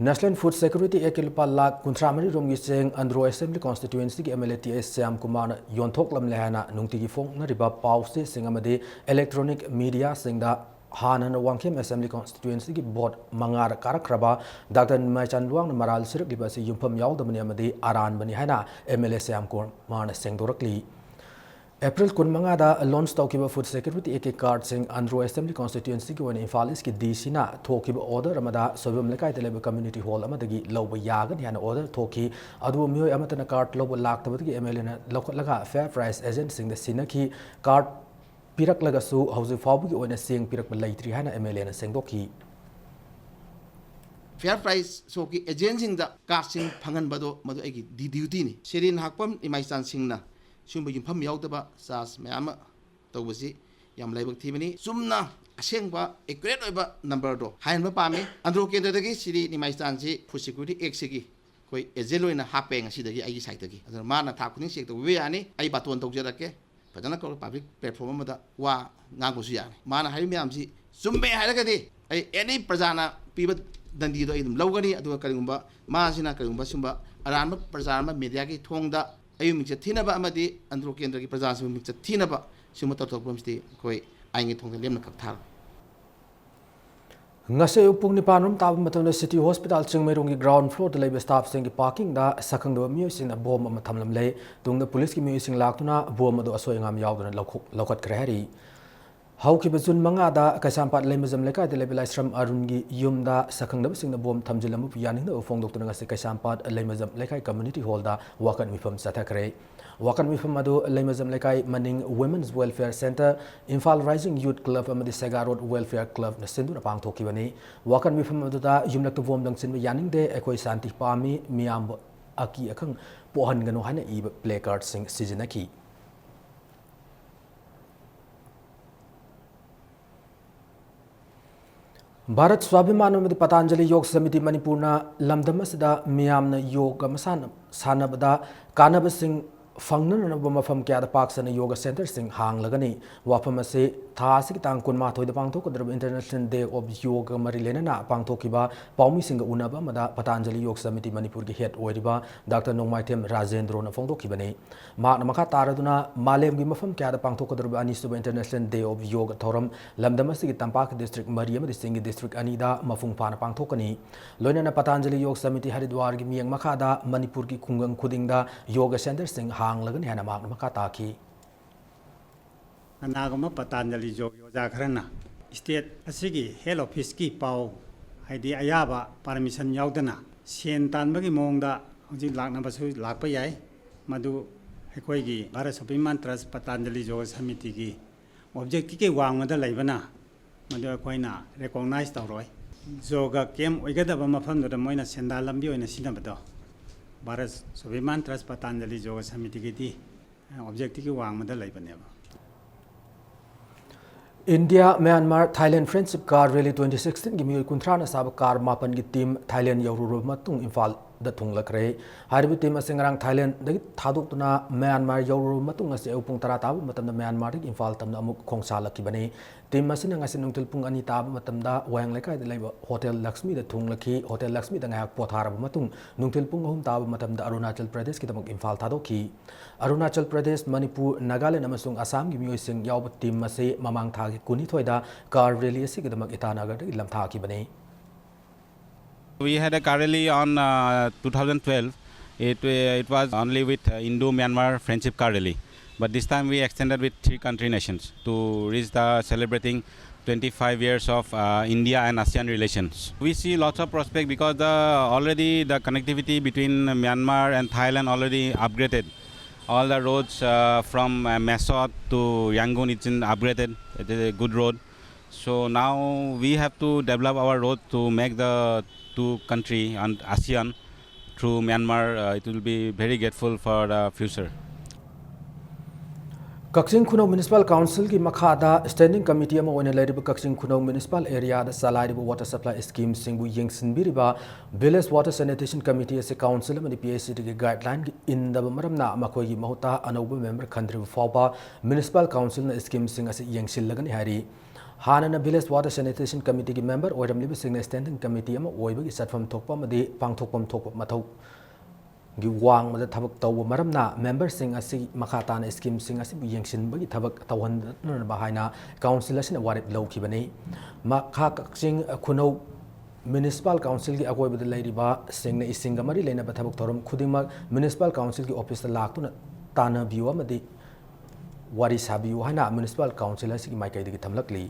National Food Security Actꯀꯤ ꯂꯨꯄꯥ ꯂꯥꯈ ꯀꯨꯟꯊ꯭ꯔꯥ ꯃꯔꯤ ꯔꯣꯝꯒꯤ ꯆꯦꯡ ꯑꯟꯗ꯭ꯔꯣ ꯑꯦꯁꯦꯝꯕ꯭ꯂꯤ ꯀꯣꯟꯁꯇꯤꯇ꯭ꯋꯦꯟꯁꯤꯒꯤ M L A T S Shyam ꯀꯨꯃꯥꯔꯅ ꯌꯣꯟꯊꯣꯛꯂꯝꯂꯦ ꯍꯥꯏꯅ ꯅꯨꯡꯇꯤꯒꯤ ꯐꯣꯡꯅꯔꯤꯕ ꯄꯥꯎ ꯆꯦꯁꯤꯡ ꯑꯃꯗꯤ ꯏꯂꯦꯛꯇ꯭ꯔꯣꯅꯤꯛ ꯃꯤꯗꯤꯌꯥꯁꯤꯡꯗ ꯍꯥꯟꯅꯅ ꯋꯥꯡꯈꯦꯝ Assembly Constituencyꯒꯤ vote ꯃꯉꯥꯗ ꯀꯥꯔꯛꯈ꯭ꯔꯕ Doctor ꯅꯤꯃꯥꯏꯆꯥꯟ ꯂꯨꯋꯥꯡꯅ ꯃꯔꯥꯜ ꯁꯤꯔꯛꯂꯤꯕ ꯑꯁꯤ ꯌꯨꯝꯐꯝ ꯌꯥꯎꯗꯕꯅꯤ ꯑꯃꯗꯤ ꯑꯔꯥꯟꯕꯅꯤ ꯍꯥꯏꯅ M L A ꯁ꯭ꯌꯥꯝ ꯀꯨꯃꯥꯔꯅ ꯁꯦꯡꯗꯣꯔꯛꯂꯤ꯫ ꯑꯦꯄ꯭ꯔꯤꯜ ꯀꯨꯟꯃꯉꯥꯗ launch ꯇꯧꯈꯤꯕ food security Act ꯀꯤ cardꯁꯤꯡ ꯑꯟꯗ꯭ꯔꯣ Assembly Constituencyꯒꯤ ꯑꯣꯏꯅ ꯏꯝꯐꯥꯜ Eastꯀꯤ D Cꯅ ꯊꯣꯛꯈꯤꯕ order ꯑꯃꯗ ꯁꯣꯏꯕꯝ ꯂꯩꯀꯥꯏꯗ ꯂꯩꯕ community hall ꯑꯃꯗꯒꯤ ꯂꯧꯕ ꯌꯥꯒꯅꯤ ꯍꯥꯏꯅ order ꯊꯣꯛꯈꯤ꯫ ꯑꯗꯨꯕꯨ ꯃꯤꯑꯣꯏ ꯑꯃꯠꯇꯅ card ꯂꯧꯕ ꯂꯥꯛꯇꯕꯗꯒꯤ M L Aꯅ ꯂꯧꯈꯠꯂꯒ fair price agentꯁꯤꯡꯗ ꯁꯤꯟꯅꯈꯤ꯫ Card ꯄꯤꯔꯛꯂꯒꯁꯨ ꯍꯧꯖꯤꯛ ꯐꯥꯎꯕꯒꯤ ꯑꯣꯏꯅ ꯆꯦꯡ ꯄꯤꯔꯛꯄ ꯂꯩꯇ꯭ꯔꯤ ꯍꯥꯏꯅ M L Aꯅ ꯁꯦꯡꯗꯣꯛꯈꯤ꯫ Fair price shopꯀꯤ agentꯁꯤꯡꯗ cardꯁꯤꯡ ꯐꯪꯍꯟꯕꯗꯣ ꯃꯗꯨ ꯑꯩꯒꯤ ꯗꯤ-, dutyꯅꯤ꯫ ꯁꯦꯔꯤꯟ ꯍꯥꯛꯄꯝ ꯏꯃꯥꯏꯆꯥꯟꯁꯤꯡꯅ ꯁꯤꯒꯨꯝꯕ ꯌꯨꯝꯐꯝ ꯌꯥꯎꯗꯕ charge ꯃꯌꯥꯝ ꯑꯃ ꯇꯧꯕꯁꯤ ꯌꯥꯝ ꯂꯥꯏꯕꯛ ꯊꯤꯕꯅꯤ꯫ ꯆꯨꯝꯅ ꯑꯁꯦꯡꯕ accurate ꯑꯣꯏꯕ numberꯗꯣ ꯍꯥꯏꯍꯟꯕ ꯄꯥꯝꯃꯤ꯫ ꯑꯟꯗ꯭ꯔꯣ ꯀꯦꯟꯗ꯭ꯔꯗꯒꯤ ꯁꯤꯔꯤ ꯅꯤꯃꯥꯏꯆꯥꯟꯁꯤ food security Actꯁꯤꯒꯤ ꯑꯩꯈꯣꯏ agent ꯑꯣꯏꯅ ꯍꯥꯞꯄꯦ ꯉꯁꯤꯗꯒꯤ ꯑꯩꯒꯤ sideꯇꯒꯤ꯫ ꯑꯗꯨꯅ ꯃꯥꯅ ꯊꯥ ꯈꯨꯗꯤꯡ check ꯇꯧꯕꯤꯕ ꯌꯥꯅꯤ꯫ ꯑꯩ ꯕꯥꯇꯣꯟ ꯇꯧꯖꯔꯛꯀꯦ꯫ ꯐꯖꯅ ꯀꯧꯔ public platform ꯑꯃꯗ ꯋꯥ ꯉꯥꯡꯕꯁꯨ ꯌꯥꯅꯤ꯫ ꯃꯥꯅ ꯍꯥꯏꯔꯤꯕ ꯃꯌꯥꯝꯁꯤ ꯆꯨꯝꯃꯦ ꯍꯥꯏꯔꯒꯗꯤ ꯑꯩ any ꯄ꯭ꯔꯖꯥꯅ ꯄꯤꯕ ꯗꯟꯗꯤꯗꯣ ꯑꯩ ꯑꯗꯨꯝ ꯂꯧꯒꯅꯤ꯫ ꯑꯗꯨꯒ ꯀꯔꯤꯒꯨꯝꯕ ꯃꯥꯁꯤꯅ ꯀꯔꯤꯒꯨꯝꯕ ꯁꯤꯒꯨꯝꯕ ꯑꯔꯥꯟꯕ ꯄ꯭ꯔꯆꯥꯔ ꯑꯃ mediaꯒꯤ ꯊꯣꯡꯗ ꯑꯩꯕꯨ ꯃꯤꯡꯆꯠ ꯊꯤꯅꯕ ꯑꯃꯗꯤ ꯑꯟꯗ꯭ꯔꯣ ꯀꯦꯟꯗ꯭ꯔꯒꯤ ꯄ꯭ꯔꯖꯥꯁꯤꯡꯕꯨ ꯃꯤꯡꯆꯠ ꯊꯤꯅꯕ ꯁꯤꯒꯨꯝꯕ ꯇꯧꯊꯣꯛꯄ ꯑꯃꯁꯤꯗꯤ ꯑꯩꯈꯣꯏ ꯑꯥꯏꯟꯒꯤ ꯊꯣꯡꯗ ꯂꯦꯝꯅ ꯀꯛꯊꯥꯔꯣꯏ꯫ ꯉꯁꯤ ꯑꯌꯨꯛ ꯄꯨꯡ ꯅꯤꯄꯥꯟ ꯔꯣꯝ ꯇꯥꯕ ꯃꯇꯝꯗ City Hospital ꯆꯤꯡꯃꯩꯔꯣꯡꯒꯤ ground floorꯗ ꯂꯩꯕ staffꯁꯤꯡꯒꯤ parkingꯗ ꯁꯛꯈꯪꯗꯕ ꯃꯤꯑꯣꯏꯁꯤꯡꯅ bomb ꯑꯃ ꯊꯝꯂꯝꯂꯦ꯫ ꯇꯨꯡꯗ policeꯀꯤ ꯃꯤꯑꯣꯏꯁꯤꯡ ꯂꯥꯛꯇꯨꯅ bomb ꯑꯗꯨ ꯑꯁꯣꯏ ꯑꯉꯥꯝ ꯌꯥꯎꯗꯅ ꯂꯧꯈꯣ-, ꯂꯧꯈꯠꯈ꯭ꯔꯦ ꯍꯥꯏꯔꯤ꯫ ꯍꯧꯈꯤꯕ ꯖꯨꯟ ꯃꯉꯥꯗ ꯀꯩꯁꯥꯝꯄꯥꯠ ꯂꯩꯃꯖꯝ ꯂꯩꯀꯥꯏꯗ ꯂꯩꯕ ꯂꯥꯏꯁ꯭ꯔꯝ ꯑꯔꯨꯟꯒꯤ ꯌꯨꯝꯗ ꯁꯛꯈꯪꯗꯕꯁꯤꯡꯅ bomb ꯊꯝꯖꯤꯜꯂꯝꯕꯕꯨ ꯌꯥꯅꯤꯡꯗꯕ ꯐꯣꯡꯗꯣꯛꯇꯨꯅ ꯉꯁꯤ ꯀꯩꯁꯥꯝꯄꯥꯠ ꯂꯩꯃꯖꯝ ꯂꯩꯀꯥꯏ community hallꯗ ꯋꯥꯀꯠ ꯃꯤꯐꯝ ꯆꯠꯊꯈ꯭ꯔꯦ꯫ ꯋꯥꯀꯠ ꯃꯤꯐꯝ ꯑꯗꯨ ꯂꯩꯃꯖꯝ ꯂꯩꯀꯥꯏ ꯃꯅꯤꯡ Women's Welfare Centre, Imphal Rising Youth Club ꯑꯃꯗꯤ Sega Road Welfare Clubꯅ ꯁꯤꯟꯗꯨꯅ ꯄꯥꯡꯊꯣꯛꯈꯤꯕꯅꯤ꯫ ꯋꯥꯀꯠ ꯃꯤꯐꯝ ꯑꯗꯨꯗ ꯌꯨꯝꯂꯛꯇ bomb ꯂꯪꯁꯤꯟꯕ ꯌꯥꯅꯤꯡꯗꯦ, ꯑꯩꯈꯣꯏ ꯁꯥꯟꯇꯤ ꯄꯥꯝꯃꯤ, ꯃꯤꯌꯥꯝꯕꯨ ꯑꯀꯤ ꯑꯈꯪ ꯄꯣꯛꯍꯟꯒꯅꯨ ꯍꯥꯏꯅ ꯏꯕ placardꯁꯤꯡ ꯁꯤꯖꯤꯟꯅꯈꯤ꯫ ꯚꯥꯔꯠ ꯁ꯭ꯋꯥꯚꯤꯃꯥꯟ ꯑꯃꯗꯤ ꯄꯇꯥꯟꯖꯂꯤ ꯌꯣꯒ ꯁꯃꯤꯇꯤ ꯃꯅꯤꯄꯨꯔꯅ ꯂꯝꯗꯝ ꯑꯁꯤꯗ ꯃꯤꯌꯥꯝꯅ ꯌꯣꯒ ꯃꯁꯥꯟꯅ ꯁꯥꯟꯅꯕꯗ ꯀꯥꯟꯅꯕꯁꯤꯡ ꯐꯪꯅꯅꯕ ꯃꯐꯝ ꯀꯌꯥꯗ ꯄꯥꯛ ꯁꯟꯅ ꯌꯣꯒ ꯁꯦꯟꯇꯔꯁꯤꯡ ꯍꯥꯡꯂꯒꯅꯤ꯫ ꯋꯥꯐꯝ ꯑꯁꯤ ꯊꯥ ꯑꯁꯤꯒꯤ ꯇꯥꯡ ꯀꯨꯟꯃꯥꯊꯣꯏꯗ ꯄꯥꯡꯊꯣꯛꯀꯗꯧꯔꯤꯕ International Day of Yoga ꯒ ꯃꯔꯤ ꯂꯩꯅꯅ ꯄꯥꯡꯊꯣꯛꯈꯤꯕ ꯄꯥꯎꯃꯤꯁꯤꯡꯒ ꯎꯅꯕ ꯑꯃꯗ ꯄꯇꯥꯟꯖꯂꯤ ꯌꯣꯒ ꯁꯃꯤꯇꯤ ꯃꯅꯤꯄꯨꯔꯒꯤ ꯍꯦꯗ ꯑꯣꯏꯔꯤꯕ ꯗꯥꯛꯇꯔ ꯅꯣꯡꯃꯥꯏꯊꯦꯝ ꯔꯥꯖꯦꯟꯗ꯭ꯔꯣꯅ ꯐꯣꯡꯗꯣꯛꯈꯤꯕꯅꯤ꯫ ꯃꯍꯥꯛꯅ ꯃꯈꯥ ꯇꯥꯔꯗꯨꯅ ꯃꯥꯂꯦꯝꯒꯤ ꯃꯐꯝ ꯀꯌꯥꯗ ꯄꯥꯡꯊꯣꯛꯀꯗꯧꯔꯤꯕ ꯑꯅꯤꯁꯨꯕ International Day of Yoga ꯊꯧꯔꯝ ꯂꯝꯗꯝ ꯑꯁꯤꯒꯤ ꯇꯝꯄꯥꯛꯀꯤ ꯗꯤꯁꯇ꯭ꯔꯤꯛ ꯃꯔꯤ ꯑꯃꯗꯤ ꯆꯤꯡꯒꯤ ꯗꯤꯁꯇ꯭ꯔꯤꯛ ꯑꯅꯤꯗ ꯃꯄꯨꯡ ꯐꯥꯅ ꯄꯥꯡꯊꯣꯛꯀꯅꯤ꯫ ꯂꯣꯏꯅꯅ ꯄꯇꯥꯟꯖꯂꯤ ꯌꯣꯒ ꯁꯃꯤꯇꯤ ꯍꯔꯤꯗ꯭ꯋꯥꯔꯒꯤ ꯃꯤꯠꯌꯦꯡ ꯃꯈꯥꯗ ꯃꯅꯤꯄꯨꯔꯒꯤ ꯈꯨꯡꯒꯪ ꯈꯨꯗꯤꯡꯗ ꯌꯣꯒ ꯁꯦꯟꯇꯔꯁꯤꯡ ꯍꯥꯡꯂꯒꯅꯤ ꯍꯥꯏꯅ ꯃꯍꯥꯛꯅ ꯃꯈꯥ ꯇꯥꯈꯤ꯫ ꯀꯅꯥꯒꯨꯝꯕ ꯄꯇꯥꯟꯖꯂꯤ ꯌꯣꯒ ꯑꯣꯖꯥ ꯈꯔꯅ ꯁ꯭ꯇꯦꯠ ꯑꯁꯤꯒꯤ ꯍꯦꯗ ꯑꯣꯐꯤꯁꯀꯤ ꯄꯥꯎ, ꯍꯥꯏꯗꯤ ꯑꯌꯥꯕ ꯄꯥꯔꯃꯤꯁꯟ ꯌꯥꯎꯗꯅ ꯁꯦꯟ ꯇꯥꯟꯕꯒꯤ ꯃꯑꯣꯡꯗ ꯍꯧꯖꯤꯛ ꯂꯥꯛꯅꯕꯁꯨ ꯂꯥꯛꯄ ꯌꯥꯏ꯫ ꯃꯗꯨ ꯑꯩꯈꯣꯏꯒꯤ ꯚꯥꯔꯠ ꯁ꯭ꯋꯥꯚꯤꯃꯥꯟ ꯇ꯭ꯔꯁ ꯄꯇꯥꯟꯖꯂꯤ ꯌꯣꯒ ꯁꯃꯤꯇꯤꯒꯤ ꯑꯣꯕꯖꯦꯛꯇꯤꯚꯀꯤ ꯋꯥꯡꯃꯗ ꯂꯩꯕꯅ ꯃꯗꯨ ꯑꯩꯈꯣꯏꯅ ꯔꯦꯀꯣꯒꯅꯥꯏꯖ ꯇꯧꯔꯣꯏ꯫ ꯌꯣꯒ ꯀꯦꯝ ꯑꯣꯏꯒꯗꯕ ꯃꯐꯝꯗꯨꯗ ꯃꯣꯏꯅ ꯁꯦꯟꯗꯥꯟ ꯂꯝꯕꯤ ꯑꯣꯏꯅ ꯁꯤꯖꯤꯟꯅꯕꯗꯣ ꯚꯥꯔꯠ ꯁ꯭ꯋꯥꯚꯤꯃꯥꯟ ꯇ꯭ꯔꯁ ꯄꯇꯥꯟꯖꯂꯤ ꯌꯣꯒ ꯁꯃꯤꯇꯤꯒꯤꯗꯤ ꯑꯣꯕꯖꯦꯛꯇꯤꯚꯀꯤ ꯋꯥꯡꯃꯗ ꯂꯩꯕꯅꯦꯕ꯫ India, Myanmar, Thailand friendship car rally twenty sixteen ꯒꯤ ꯃꯤꯑꯣꯏ ꯀꯨꯟꯊ꯭ꯔꯥꯅ ꯁꯥꯕ ꯀꯥꯔ ꯃꯥꯄꯟꯒꯤ ꯇꯤꯝ ꯊꯥꯏꯂꯦꯟ ꯌꯧꯔꯨꯔꯕ ꯃꯇꯨꯡ ꯏꯝꯐꯥꯜꯗ ꯊꯨꯡꯂꯈ꯭ꯔꯦ꯫ ꯍꯥꯏꯔꯤꯕ ꯇꯤꯝ ꯑꯁꯤ ꯉꯔꯥꯡ ꯊꯥꯏꯂꯦꯟꯗꯒꯤ ꯊꯥꯗꯣꯛꯇꯨꯅ ꯃ꯭ꯌꯥꯟꯃꯥꯔ ꯌꯧꯔꯨꯔꯕ ꯃꯇꯨꯡ ꯉꯁꯤ ꯑꯌꯨꯛ ꯄꯨꯡ ꯇꯔꯥ ꯇꯥꯕ ꯃꯇꯝꯗ ꯃ꯭ꯌꯥꯟꯃꯥꯔꯗꯒꯤ ꯏꯝꯐꯥꯜ ꯇꯝꯅ ꯑꯃꯨꯛ ꯈꯣꯡꯁꯥꯜꯂꯛꯈꯤꯕꯅꯤ꯫ ꯇꯤꯝ ꯑꯁꯤꯅ ꯉꯁꯤ ꯅꯨꯡꯊꯤꯜ ꯄꯨꯡ ꯑꯅꯤ ꯇꯥꯕ ꯃꯇꯝꯗ ꯋꯥꯍꯦꯡ ꯂꯩꯀꯥꯏꯗ ꯂꯩꯕ ꯍꯣꯇꯦꯜ ꯂꯛꯁꯃꯤꯗ ꯊꯨꯡꯂꯈꯤ꯫ ꯍꯣꯇꯦꯜ ꯂꯛꯁꯃꯤꯗ ꯉꯥꯏꯍꯥꯛ ꯄꯣꯊꯥꯔꯕ ꯃꯇꯨꯡ ꯅꯨꯡꯊꯤꯜ ꯄꯨꯡ ꯑꯍꯨꯝ ꯇꯥꯕ ꯃꯇꯝꯗ ꯑꯔꯨꯅꯥꯆꯜ ꯄ꯭ꯔꯗꯦꯁꯀꯤꯗꯃꯛ ꯏꯝꯐꯥꯜ ꯊꯥꯗꯣꯛꯈꯤ꯫ ꯑꯔꯨꯅꯥꯆꯜ ꯄ꯭ꯔꯗꯦꯁ, ꯃꯅꯤꯄꯨꯔ, ꯅꯥꯒꯥꯂꯦꯟ ꯑꯃꯁꯨꯡ ꯑꯁꯥꯝꯒꯤ ꯃꯤꯑꯣꯏꯁꯤꯡ ꯌꯥꯎꯕ ꯇꯤꯝ ꯑꯁꯤ ꯃꯃꯥꯡ ꯊꯥꯒꯤ ꯀꯨꯟꯅꯤꯊꯣꯏꯗ ꯀꯥꯔ ꯔꯦꯂꯤ ꯑꯁꯤꯒꯤꯗꯃꯛ ꯏꯇꯥꯅꯒꯔꯗꯒꯤ ꯂꯝꯊꯥꯈꯤꯕꯅꯤ꯫ We had a car rally on, uh, two thousand twelve. It, uh, it was only with, uh, Indo-Myanmar Friendship Car Rally. But this time we extended with three country nations to reach the celebrating twenty-five years of, uh, India and ASEAN relations. We see lots of prospect because the, already the connectivity between Myanmar and Thailand already upgraded. All the roads, uh, from, uh, Mae Sot to Yangon, it's in upgraded. It is a good road. So now we have to develop our road to make the two country and ASEAN through Myanmar. Uh, it will be very grateful for the future. Kakching ꯈꯨꯅꯧ Municipal Councilꯒꯤ ꯃꯈꯥꯗ Standing Committee ꯑꯃ ꯑꯣꯏꯅ ꯂꯩꯔꯤꯕ ꯀꯛꯆꯤꯡ ꯈꯨꯅꯧ Municipal Areaꯗ ꯆꯂꯥꯏꯔꯤꯕ Water Supply Schemeꯁꯤꯡꯕꯨ ꯌꯦꯡꯁꯤꯟꯕꯤꯔꯤꯕ Village Water Sanitation Committee ꯑꯁꯤ Council ꯑꯃꯗꯤ P H Eꯗꯒꯤ guidelineꯒꯤ ꯏꯟꯗꯕ ꯃꯔꯝꯅ ꯃꯈꯣꯏꯒꯤ ꯃꯍꯨꯠꯇ ꯑꯅꯧꯕ member ꯈꯟꯗ꯭ꯔꯤꯕ ꯐꯥꯎꯕ Municipal Councilꯅ schemeꯁꯤꯡ ꯑꯁꯤ ꯌꯦꯡꯁꯤꯜꯂꯒꯅꯤ ꯍꯥꯏꯔꯤ꯫ ꯍꯥꯟꯅꯅ Village Water Sanitation Committeeꯒꯤ member ꯑꯣꯏꯔꯝꯂꯤꯕꯁꯤꯡꯅ Standing Committee ꯑꯃ ꯑꯣꯏꯕꯒꯤ ꯆꯠꯐꯝ ꯊꯣꯛꯄ ꯑꯃꯗꯤ ꯄꯥꯡꯊꯣꯛꯐꯝ ꯊꯣꯛꯄ ꯃꯊꯧ ꯒꯤ ꯋꯥꯡꯃꯗ ꯊꯕꯛ ꯇꯧꯕ ꯃꯔꯝꯅ memberꯁꯤꯡ ꯑꯁꯤ ꯃꯈꯥ ꯇꯥꯅ schemeꯁꯤꯡ ꯑꯁꯤꯕꯨ ꯌꯦꯡꯁꯤꯟꯕꯒꯤ ꯊꯕꯛ ꯇꯧꯍꯟꯗꯅꯕ ꯍꯥꯏꯅ Council ꯑꯁꯤꯅ ꯋꯥꯔꯦꯞ ꯂꯧꯈꯤꯕꯅꯤ꯫ ꯃꯈꯥ ꯀꯛꯆꯤꯡ ꯈꯨꯅꯧ Municipal Councilꯒꯤ ꯑꯀꯣꯏꯕꯗ ꯂꯩꯔꯤꯕꯁꯤꯡꯅ ꯏꯁꯤꯡꯒ ꯃꯔꯤ ꯂꯩꯅꯕ ꯊꯕꯛ ꯊꯧꯔꯝ ꯈꯨꯗꯤꯡꯃꯛ Municipal Councilꯒꯤ officeꯇ ꯂꯥꯛꯇꯨꯅ ꯇꯥꯟꯅꯕꯤꯌꯨ ꯑꯃꯗꯤ ꯋꯥꯔꯤ ꯁꯥꯕꯤꯌꯨ ꯍꯥꯏꯅ Municipal Council ꯑꯁꯤꯒꯤ ꯃꯥꯏꯀꯩꯗꯒꯤ ꯊꯝꯂꯛꯂꯤ꯫